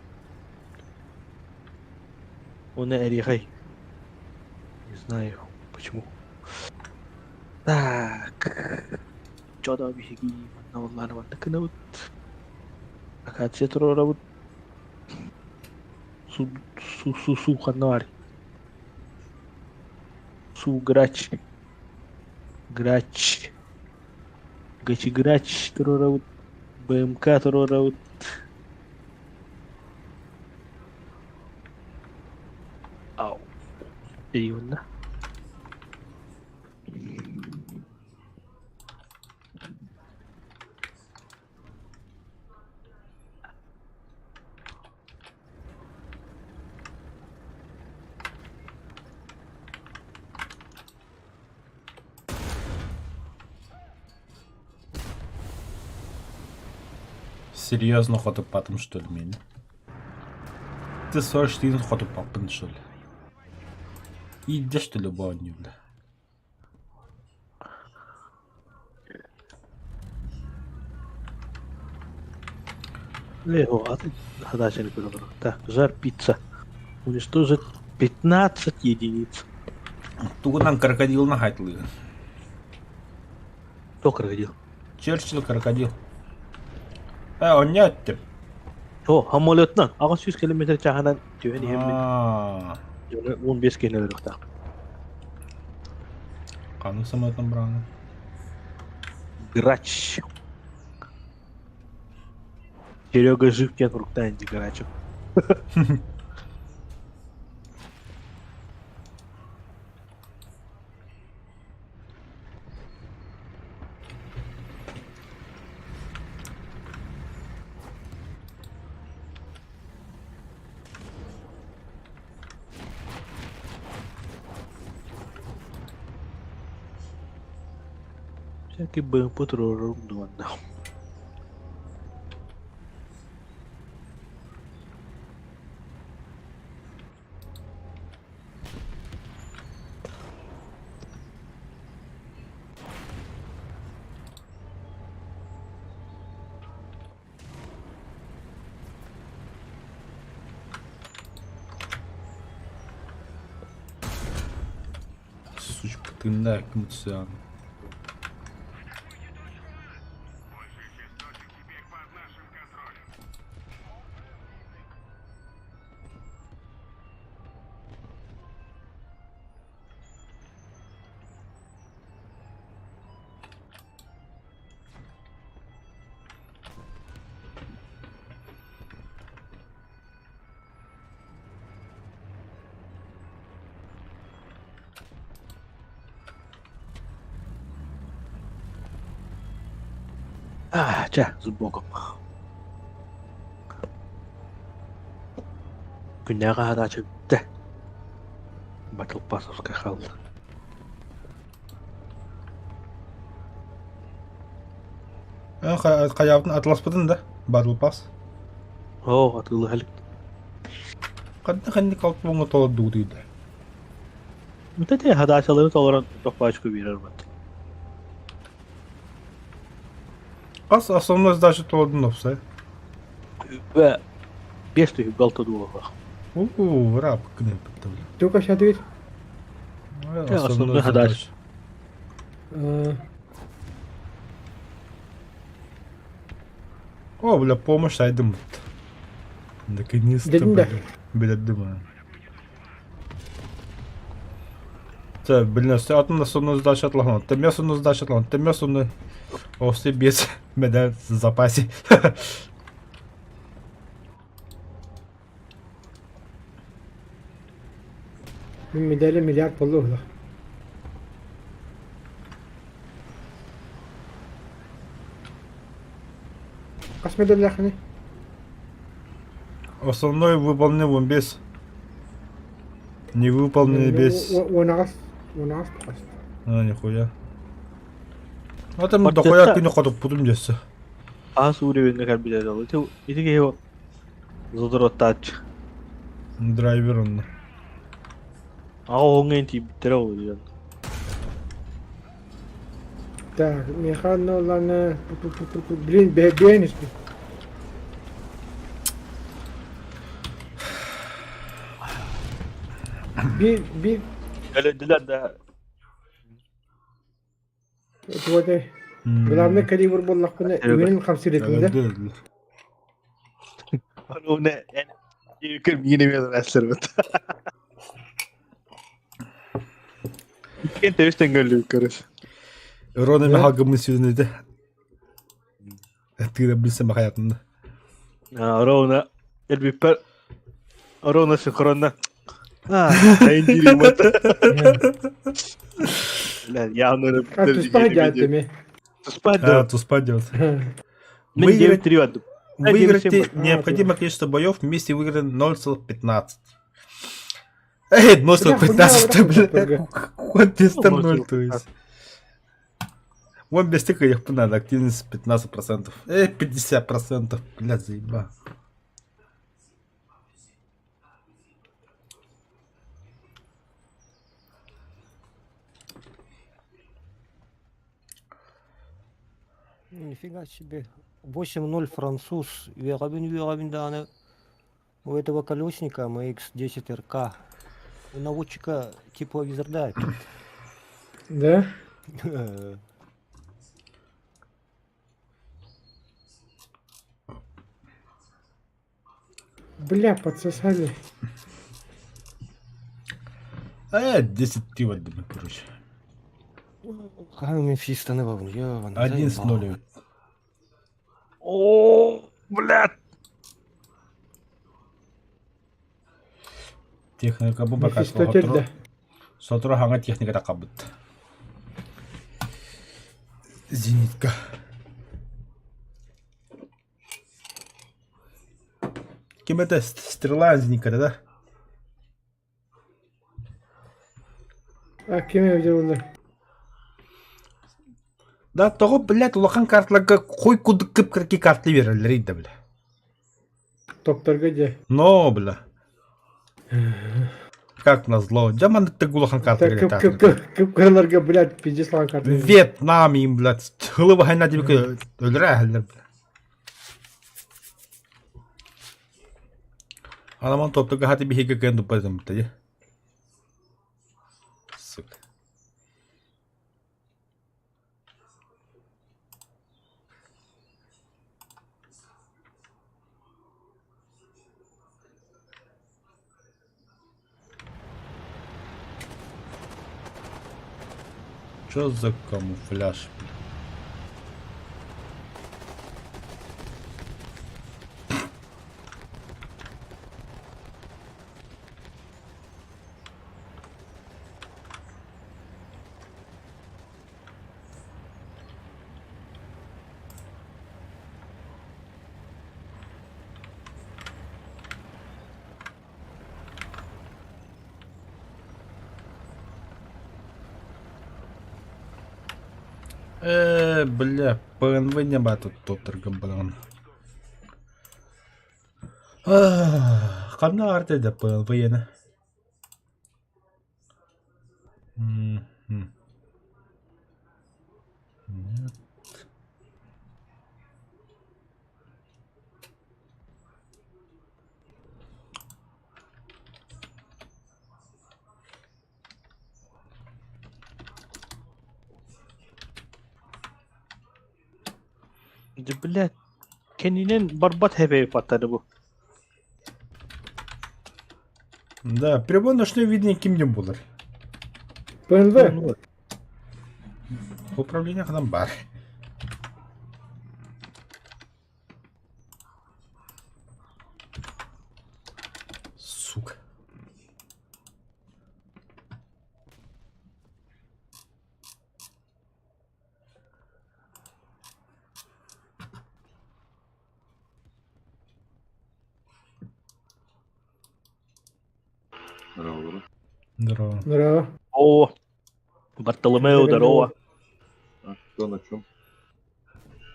Уонна эриэхэй. Не знаю, почему. Так. Чодо биһиги манна буоллааны манна гынабыт. Акация туруорабыт. Су су су су ханна баар? Су грач. Грач. Гачиграч туруорабыт. БМК туруорабыт. Ау. Эйунна. Серьезно хотуппатым что ли мин? Ты 44 хотуппаппын что ли? Иди что ли бу бля? Так, жар пицца. Уничтожить 15 единиц. Тугунан крокодилна хайтылыгын. Кто крокодил? Черчилль крокодил. Э, онньо эттим. О, самолетынан. 800 километр чаһынан түһэн иһэммин. Аа, 15 киһини өлөрүөхтээх. Ханнык самолетынан быраҕына? Грач. Серега жив диэн уруктаан дии Грачев. Всякий БМП туруорум дуонна. Сучка, тында кім түсі А, чэ, с богом. Күннээҕи аһарааччы бүттэ. Батл Pass-овка хаалла. Хайаабытын атыласпытын да Battle Pass. Оо, атыылаһа илик. Ханна ханнык алта толордугутуй да? Вот эти хадаачалары толорон тохпаачку биэрэр бат. Хас основной задача толордун опсай. Үбэ 5 тыһы балта дуолалаах. Уу, рап кынын представляю. Тука шатыр. Основной задача. О, бля, помощь айдым. Наконец-то, Дедим да. бля. Билэрдим Це, блин, атын основную задачу отлаган. Ты основную задачу отлаган. Ты основную. О, все без медаль в запасе. Мин медали миллиард буолла уһулах. Хас медаллаахыный? Основной выполнил он без. Не выполнили без. Уонаҕас уонаҕас хас. А, нихуя. А там дохуя күнү хотуппутум дьөссө. Аас уровеньҥэ кэлбитэ дылы. Ити ити киһи зодороттааччы. Драйвер онно. Аҕа оһоҥҥо тиийбиттэрэ ол диэн. Так, миэхэ онно ылланы блин бэйэн испит. Биир биир Өлөдүлэр да туотай главный калибр буоллахпына үһүн хамсыыр этим да. Оны эн миин эмиэ ылар Иккиэн тэбис тэҥҥэ көрүс. Рона мехалгымын сүүнүдэ. Тыыра билсэ махаятында. Ровно элбиппер ровно синхронно. Айын диирим Явно А туспа дьаатыми. Туспа А, туспа делать. Мен 9-3 бардым. Выиграть необходимое количество боев вместе выиграно 0,15. Эй, 0,15, бля. Хоть без 0, то есть. Вон без тыка их надо, активность 15%. Эй, 50%, блядь, заеба. Нифига себе. 8-0 француз. Үөҕэбин үөҕэбин даҕаны у этого колесника MX-10 РК. У наводчика тепловизор да. Да? Бля, подсосали. 10 пива, короче. Хаһан Мефистоны бабын, ёбаный, 11-0. О, блядь. Техника бу пока Мефистофель да. Сотору хаҥа техниката хабыт. Зенитка. Ким это стрела зенитка, да? А ким эбитэ Да, тоҕо, блядь, улахан карталарга хой курдук кып-кыракый карты биэрэллэр да, бля. Топторга дьэ. Но, бля. Как назло. Дьэ маннык улахан карта Кып кып кып кып кыраларга, блядь, пиздец лаан карта. Вьетнам им, блядь, хылы бахайна диэки өлөрө эһэллэр, бля. Аламан топтуга хати биһиги кыайан туппатым дии. Сука. Чё за камуфляж? Бля, ПНВ нема тут топтыргын блин. Ханна арте да ПНВ ена. Мгм. Нет. Дьэ, блядь, кэннинэн барбат хэбэй паттары бу. Да, прибор ночное видение ким булар. ПНВ. Управление ханан бар. Сука. Здорово. Здорово. Здорово. О, Бартоломео, здорово. А кто на чем?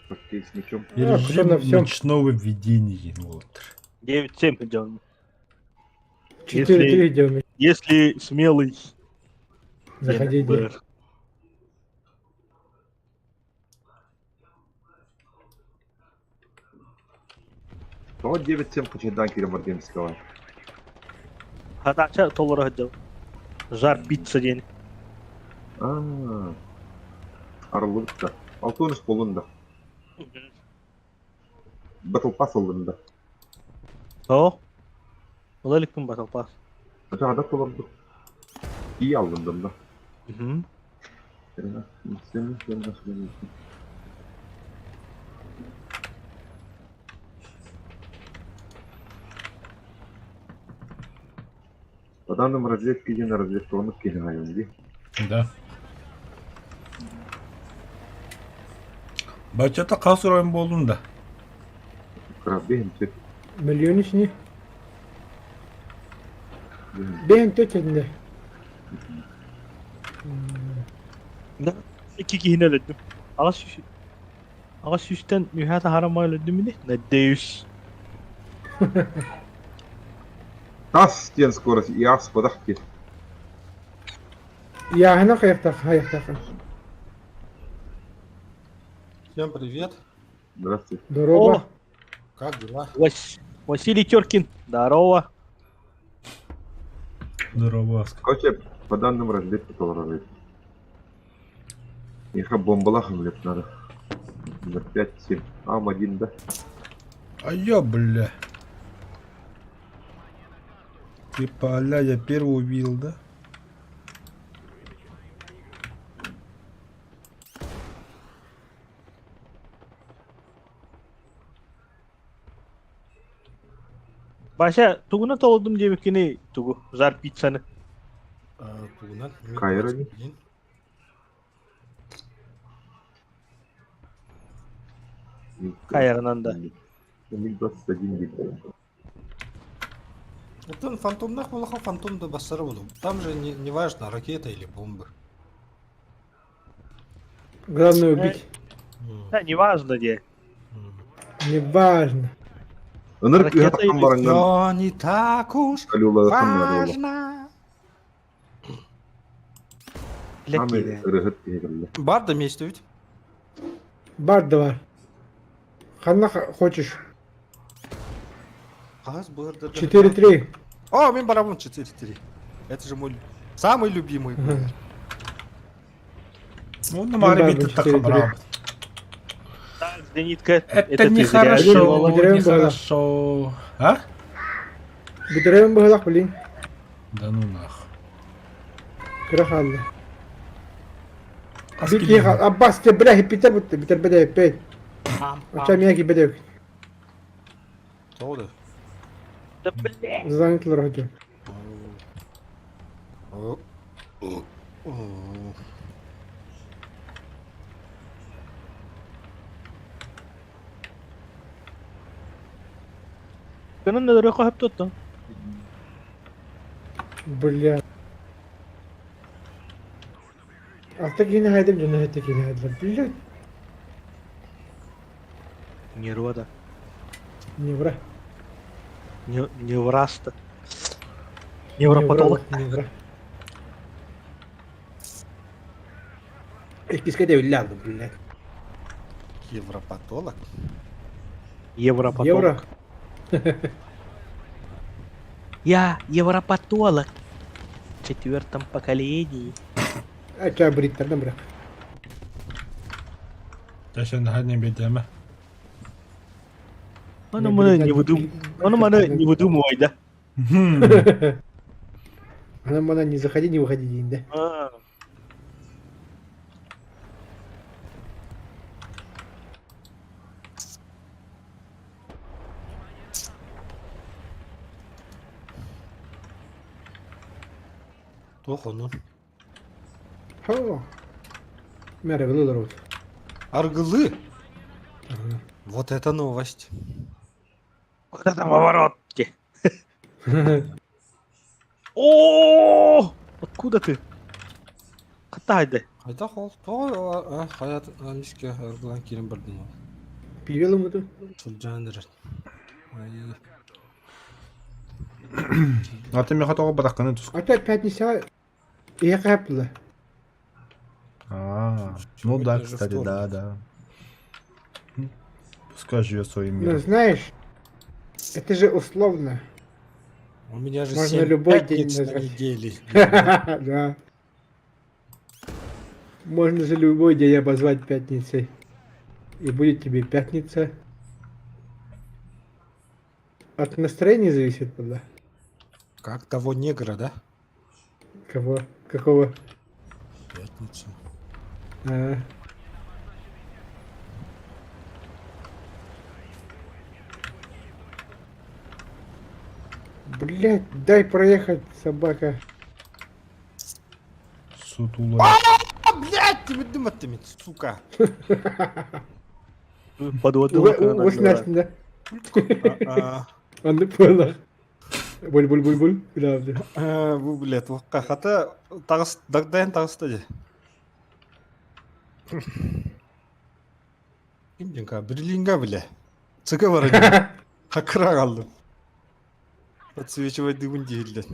Хоккей с мячом. А, кто Режим на всем? ночного видения. Вот. 9-7 идем. 4-3 идем. Если смелый. Заходи, иди. БР. Тоҕо 9-7 хачайдаан киирэн бардым Москваҕа. Хатаача толоро сылдьабын. Жар пицца диэн. Аа, арыллыбыт да. Алтын буоллун да. Battle Pass ыллын да. Оо. Ыла иликпин Battle Pass. Ата толордук. Ии аллындым да. Мгм. По данным разведки, един разведсионных киһи Да. Бачата хас оройун буоллун да. Кыраббиһин сөп. Миллион ишни. Бэйэн төтенне. Да. Икки киһини өлөрдүм. Аҕыс сүүс аҕыс сүүстэн үһэ таһааран өлөрдүм ини. Надеюсь. Тас диэн скорость иаас бадах диэн. Яһына хайахтах хайахтах. Всем привет. Здравствуйте. Здорово. О, Как дела? Вас... Василий Теркин. Здорово. Здорово, Аска. Короче, по данным разведки толору. Их бомбалахом лет надо. За 5-7. Ам-1, да? А я, бля. Ты поля, я первый увидел, да? Бася, тугуна толордум диэбиккини тугу, жар пиццаны. Тугунан. Кайра не? Хайаранан да. МиГ-21 дейді. Это фантомнах улахан фантом да бассара буолуо. Там же не, не важно, ракета или бомбы. Главное убить. Да, неважно где. Неважно. Ынырык Ракета үһэ таххан или- бараҥҥын Но не так уж алюлаахын надо важно. Блядь, Аны ырыһыт киһи кэллэ. Бар да месте ведь. Бар давай. Ханна хочешь? Хас бар да. 4-3. О, мен барабын 4-3. Это же мой самый любимый. Ну, на Маре Да, бит да, так брал. Так, зенитка, Это, это ты зря нехорошо, сделала. Выделяем нехорошо. А? Бүтэрэн быһылах блин. Да ну нах. Кыра хаалла. Бики Аббас те бля хиппитер бутты битер бедэ пет. Оча мия ки бедэ. Тоҕо да. Да, блядь. Занятылар хотел. О. О. О. Кынан да рөхө тоттон. Бля. Алта киһини хайдым дьоно хэттэ киһини хайдылар. Блядь. Нервада. Невра. Не невраста. Невропатолог. Невра. Иккискэ дэбиллэ алдым, блядь. Европатолог. Европатолог. Евро. Я европатолог. В четвертом поколении. Ача бриттардан бырақ. Тэшен ханин бедеме. Ону маны не выдум... Ону маны не выдумывай, да? Аны мана не заходи, не выходи диин да. Туох ону? Хо. Мэр аргылы Аргылы? Вот это новость. Вот это поворот! О, Откуда ты? Хатайды. Хайдах ол? Тоҕо хайат миске аргылан киирэн бардым ол. Пивелым эту. Сылдьан эрэр. Ай. А ты меха тоҕо батахханы тус. Опять пятница. Я капла. А, ну да, Сегодня же кстати, да, вторник. да. Пускай живет своим Ну миром. знаешь, это же условно. У меня же Можно 7 любой день пятниц на назвать. неделе. Да. Можно же любой день обозвать пятницей. И будет тебе пятница. От настроения зависит, да? Как того негра, да? Кого? Какого? Пятницу. А. Блять, дай проехать, собака. Сутулая. А, блядь, ты думать сука. Подводила. 18, да? А, Он понял. Буль-буль-буль-буль. Да, да. а, Бу, блядь, вакка хата тагыс дагдайын таҕыста дии. Ким диэн Берлинга, бля. ЦК бар Хакыра қалдым. Подсвечивать дыбын дииллер.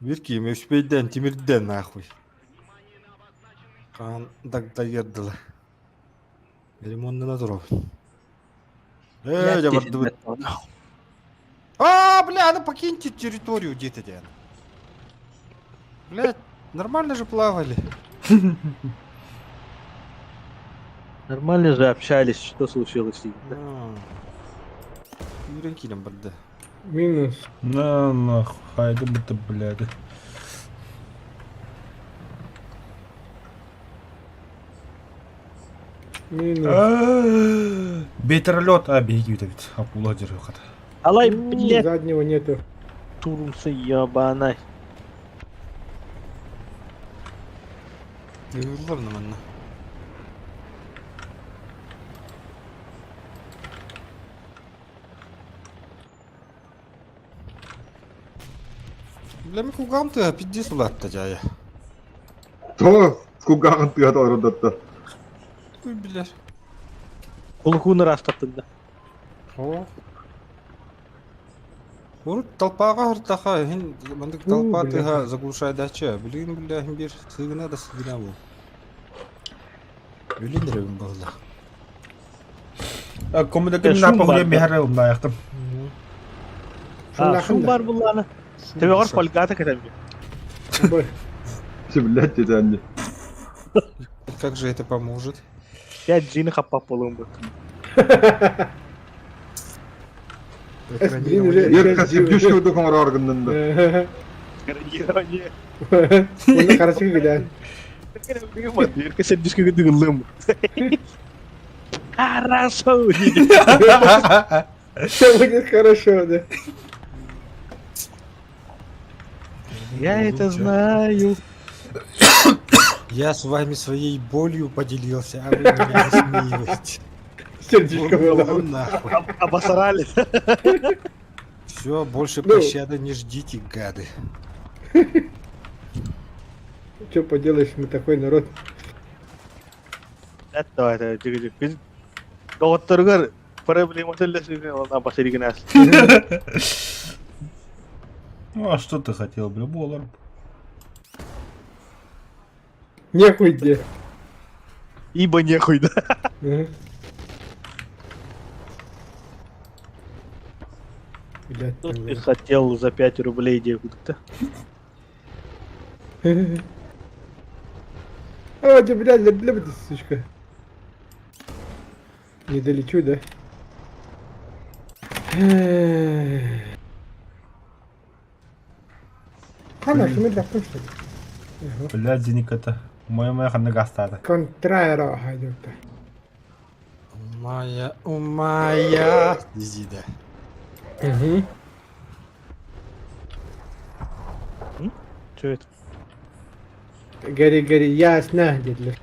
Бир киим өспейден, тимирден нахуй. Хаан дагдайырдылар. Ремонтына турабын. Э, дьэ бардыбыт. А, бля, ну покиньте территорию где-то, Диана. Блядь, нормально же плавали. Нормально же общались, что случилось? Үүрэн киирэн барда. Минус. На нахуй, хайда бы ты, блядь. Минус. Бетролет, а беги ведь. Акула дерехата. Алай, М, блядь, Заднего нету. турусы ебаный. Ыыллар манна. Бля, мин кулгаам тыаһа пиздец улаатта дьаайа. То кулгааҕын тыаһа олордотто. Ой, бля. Кулхуну растаттын да. О. Урут толпаҕа һыртаха иһин маннык У, толпа бля. тыаһа заглушайдааччы. Билигин бля иһин биир сыгына да сыгына бу. Өлөн эрэбин буолла. Коммуникация Э, на шум похуя бар, да. мехара умнаяхтым. А, шум бар булланы. Тебегор фольгата кетемге. Бой. Блядь, это они. Как же это поможет? 5 джини хаппап болуын бу. Блин, уже- Ер сердючка духом органнында. Гарантирование. Оны қарасы кіді. Ерке сердючка дыгылым. Хорошо. Все будет хорошо, да. Я это знаю. Я с вами своей болью поделился, а вы меня высмеиваете. Сердечко было. Вон нахуй. Обосрали. Все, больше Ну. пощады не ждите, гады. Че поделаешь, мы такой народ. Это это жиги жиги. Доғыттыргар проблема төллесүгүн абасыригинас. Ну а что ты хотел, бля, болар? Нехуй где. Ибо нехуй да. Мгм. Блядь, Что там, ты хотел за 5 рублей девку-то? бля. А, ты, блядь, бля, бля, сучка. Не долечу, да? Хана кими даппын что ли? Бля, Зениката. Моя-моя ханна гастаата. Контраэро хайдыкта. Умая, умая. Дизиде. Угу. Что это? Гори, гори, ясно, dediler.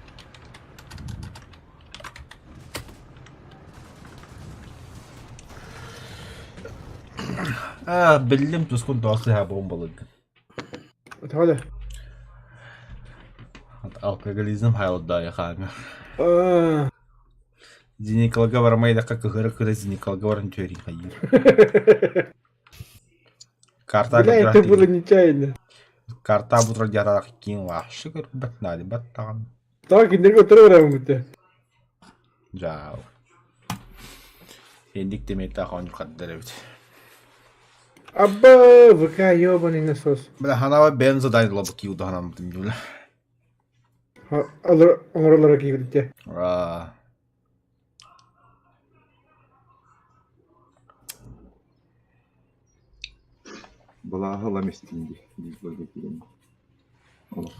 Аа, биллим тускун тоосыһа бомбалыгын. Тоҕо Алкоголизм хайлда хаanga. да? Зиникалга бармайдакка кыһыра кыра зиникалга баран түөрин хайыр. Карта Бля, это было нечаянно. Карта бутра дьарах киин лахшы көрбөт нади баттаҕан. Так, кинилерге отыра барамын будто. Жау. Эндик теметта хоню хаддар эбит. Абба, ВК, ебаный насос. Бля, ханава бензо дай лобы киуду ханам тимдүлэ. Оҥоролоро киирбитэ. Аа. Балааһы ылам истин дии, диир киирэн. Олох.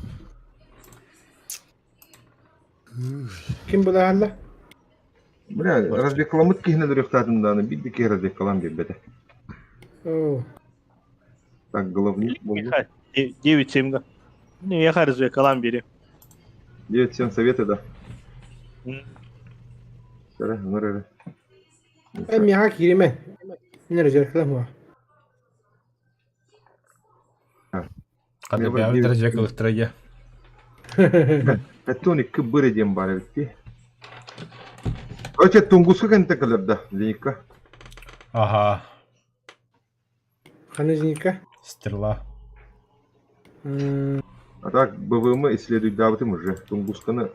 Ким булаалла? Бля, разведкаламмыт киһини өлөрүөхтээтим даҕаны, биир да киһи разведкалаан биэрбэтэ. Оо. Так, головник буолла. 9-7 Не, я разведкалаан бери. 9-7 советы, да. Эрэ, ыҥыр эрэ. Э, миэхэ кииримэ. Мин разведкалам Ханна бэйэбит разведкалыктара Тоник быры диэн баар эбит дии. Короче, Тунгуска кэнтэ кэлэр да, Зенитка. Ага. Хана Зенитка? Стрела. А так БВМ исследуйдаабытым уже. Тунгусканы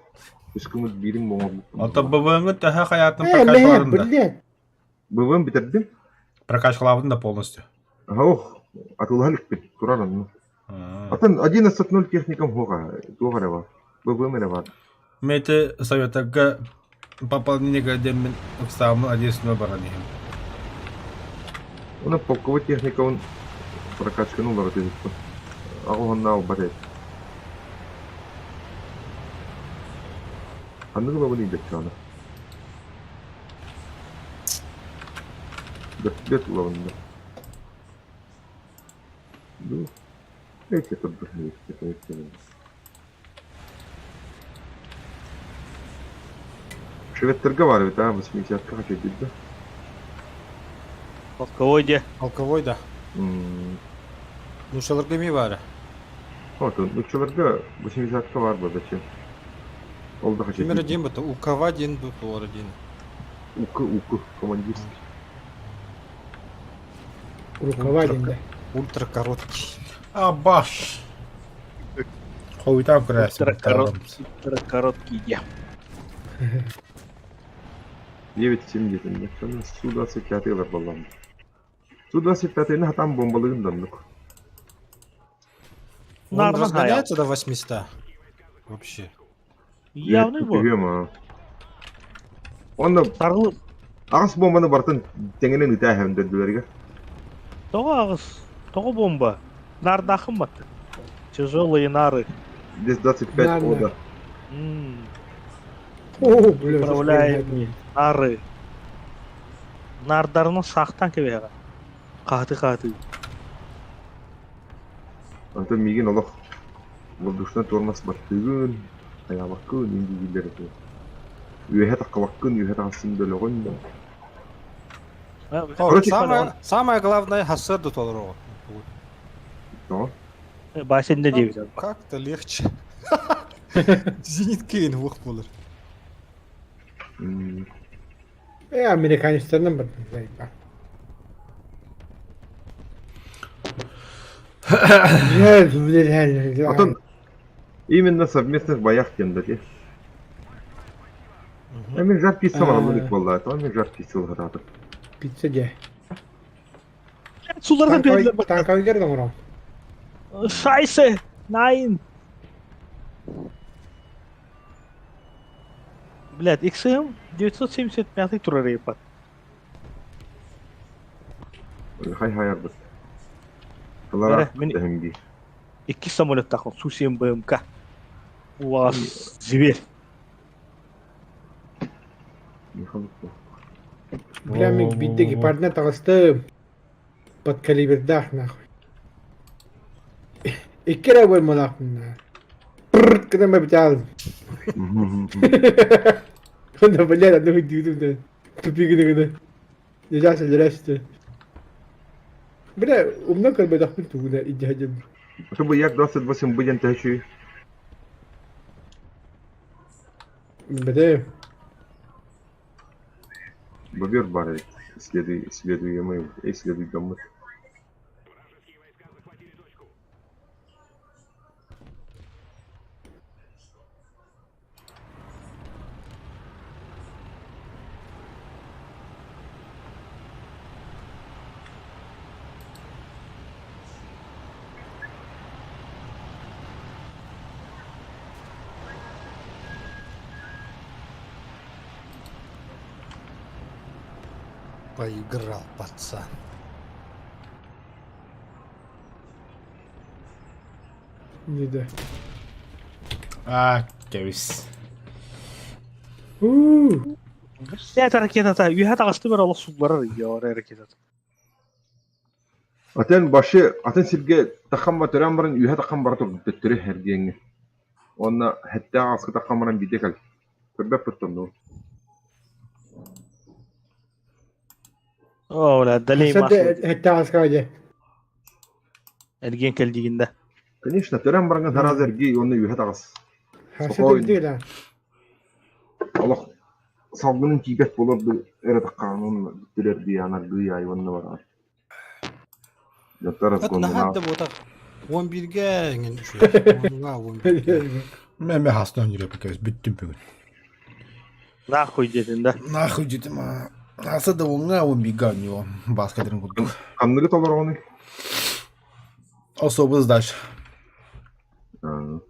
үскүмүт биирим оҥорбуппун. Ото БВМ төһө хайаатын Э, прокачкалаабытын да? блядь. БВМ бүтэрдим. Прокачкалаабытын да полностью. Ага, ох, атылаһа иликпин. Турар онно. Атын 11.0 техникам хуоҕа, туох эрэ баар. БВМ эрэ баар. Мэти советарга пополнение дэммин ыксааммын одессно баран иһим. Оны полковой техникабын прокачканы уларытыһыппын. Аҕа уонна албат эт. Ханнык ылабын ыйдаччаҕына. Бөртүлүөт ылабын да. Ну, эти турбут Шведтерга бар эбит, а, 80-ка хочу да? Полковой де. Полковой да. Нучаларга ми бары. Вот, нучаларга 80-ка бар бы, зачем? Ол да хочу. Кимер один бата, у кого один ду туор один. Ук, ук, командирский. Рукава один, да. Ультра короткий. А баш. Хуйта Ультра короткий де. 9.7 Су-25 ылар баллам. Су-25 хатан бомбалыгын даннык. Он разгоняется до 800 вообще. Явный был. Онно аҕыс бомбаны бартын тэҥинэн ытаа дэдилэргэ. Тоҕо аҕыс? Тоҕо бомба? Нардахым бат. Тяжелые нары. Здесь 25 ода. О, бля, Управляемые нары. Нардарını сақтан кебеға. Қаты-қаты. Антон мигин олох воздушный тормоз баттыгын, аябаккын, инди билер этэ. Үөһэ таққабаккын, үөһэ таҕасын бөлөҕүн. Короче, самое, самое главное хасырды толору. Да. Басенде 9. Как-то легче. Зенит Кейн ух болар. Э, американецтерден бір. Заебал. Атын именно совместных боях тем да те. Мен жар пицца маған болла, то мен жар пицца алғатады. Пицца де. Сулардан бердилер. Танковый урам. Шайсе! Nein! Блядь, XM 975 турар епат. Хай-хайарбыт. Эрэ, Тылара мин дэһин биир. иккис самолеттаахпын Су-7 БМК. У вас зверь. Михаил. Бля, мин биирдэ гепардынан таҕыстым. Подкалибердаах нахуй. Икки эрэ буолмалаахпын наа. Прррт гынан бэбитаалым. Онно блядь, одну дүүтүм да. Тупи гына гына. Нельзя сэлэрээсте. Бля, умна көрбөтөхпүн тугуна илдьэ сылдьабын. Бу Як-28 бу диэн төһө Бэтэ. Бобер баар эбит. Исследуй, исследуемый, исследуйдаммыт. Поиграл пацан. Не да. А, кэбис. Уу. Блядь, ракетата. Үһэ таҕысты бер олох сулларар йоо ракетата. Атын башы, атын сиргэ таххан ба төрөөн баран үөһэ таххан бара турбут төттөрү эргиэҥҥэ. Уонна хэттээх аҕаска таххан баран биирдэ кэл. Көрбөппүт оннугу. Оо, бля, далей Садда масло. эттэҕаска дьэ. Эргиэн кэлдигин да. Конечно, төрөөн бараҥҥын сараас эргий уонна үөһэ таҕыс. Хаса Спокойно. да Олох салгынын тиийбэт буолар дуу эрэ таххаҕын уонна бүтүрэр дии анаргыы аайы уонна бараҕын. Дьонтор От наһаа разгоннаах. да буотах. 11-гэ эҥин үчүгэй. Онуҥа 11-гэ. Мэ хастан жүрөп бүттүм бүгүн. Нахуй диэтин да. Нахуй дедим а. Аса да оңа он бига у него баскатерин курдук. Ханныгы толороҕунуй? Особый сдач. Аа.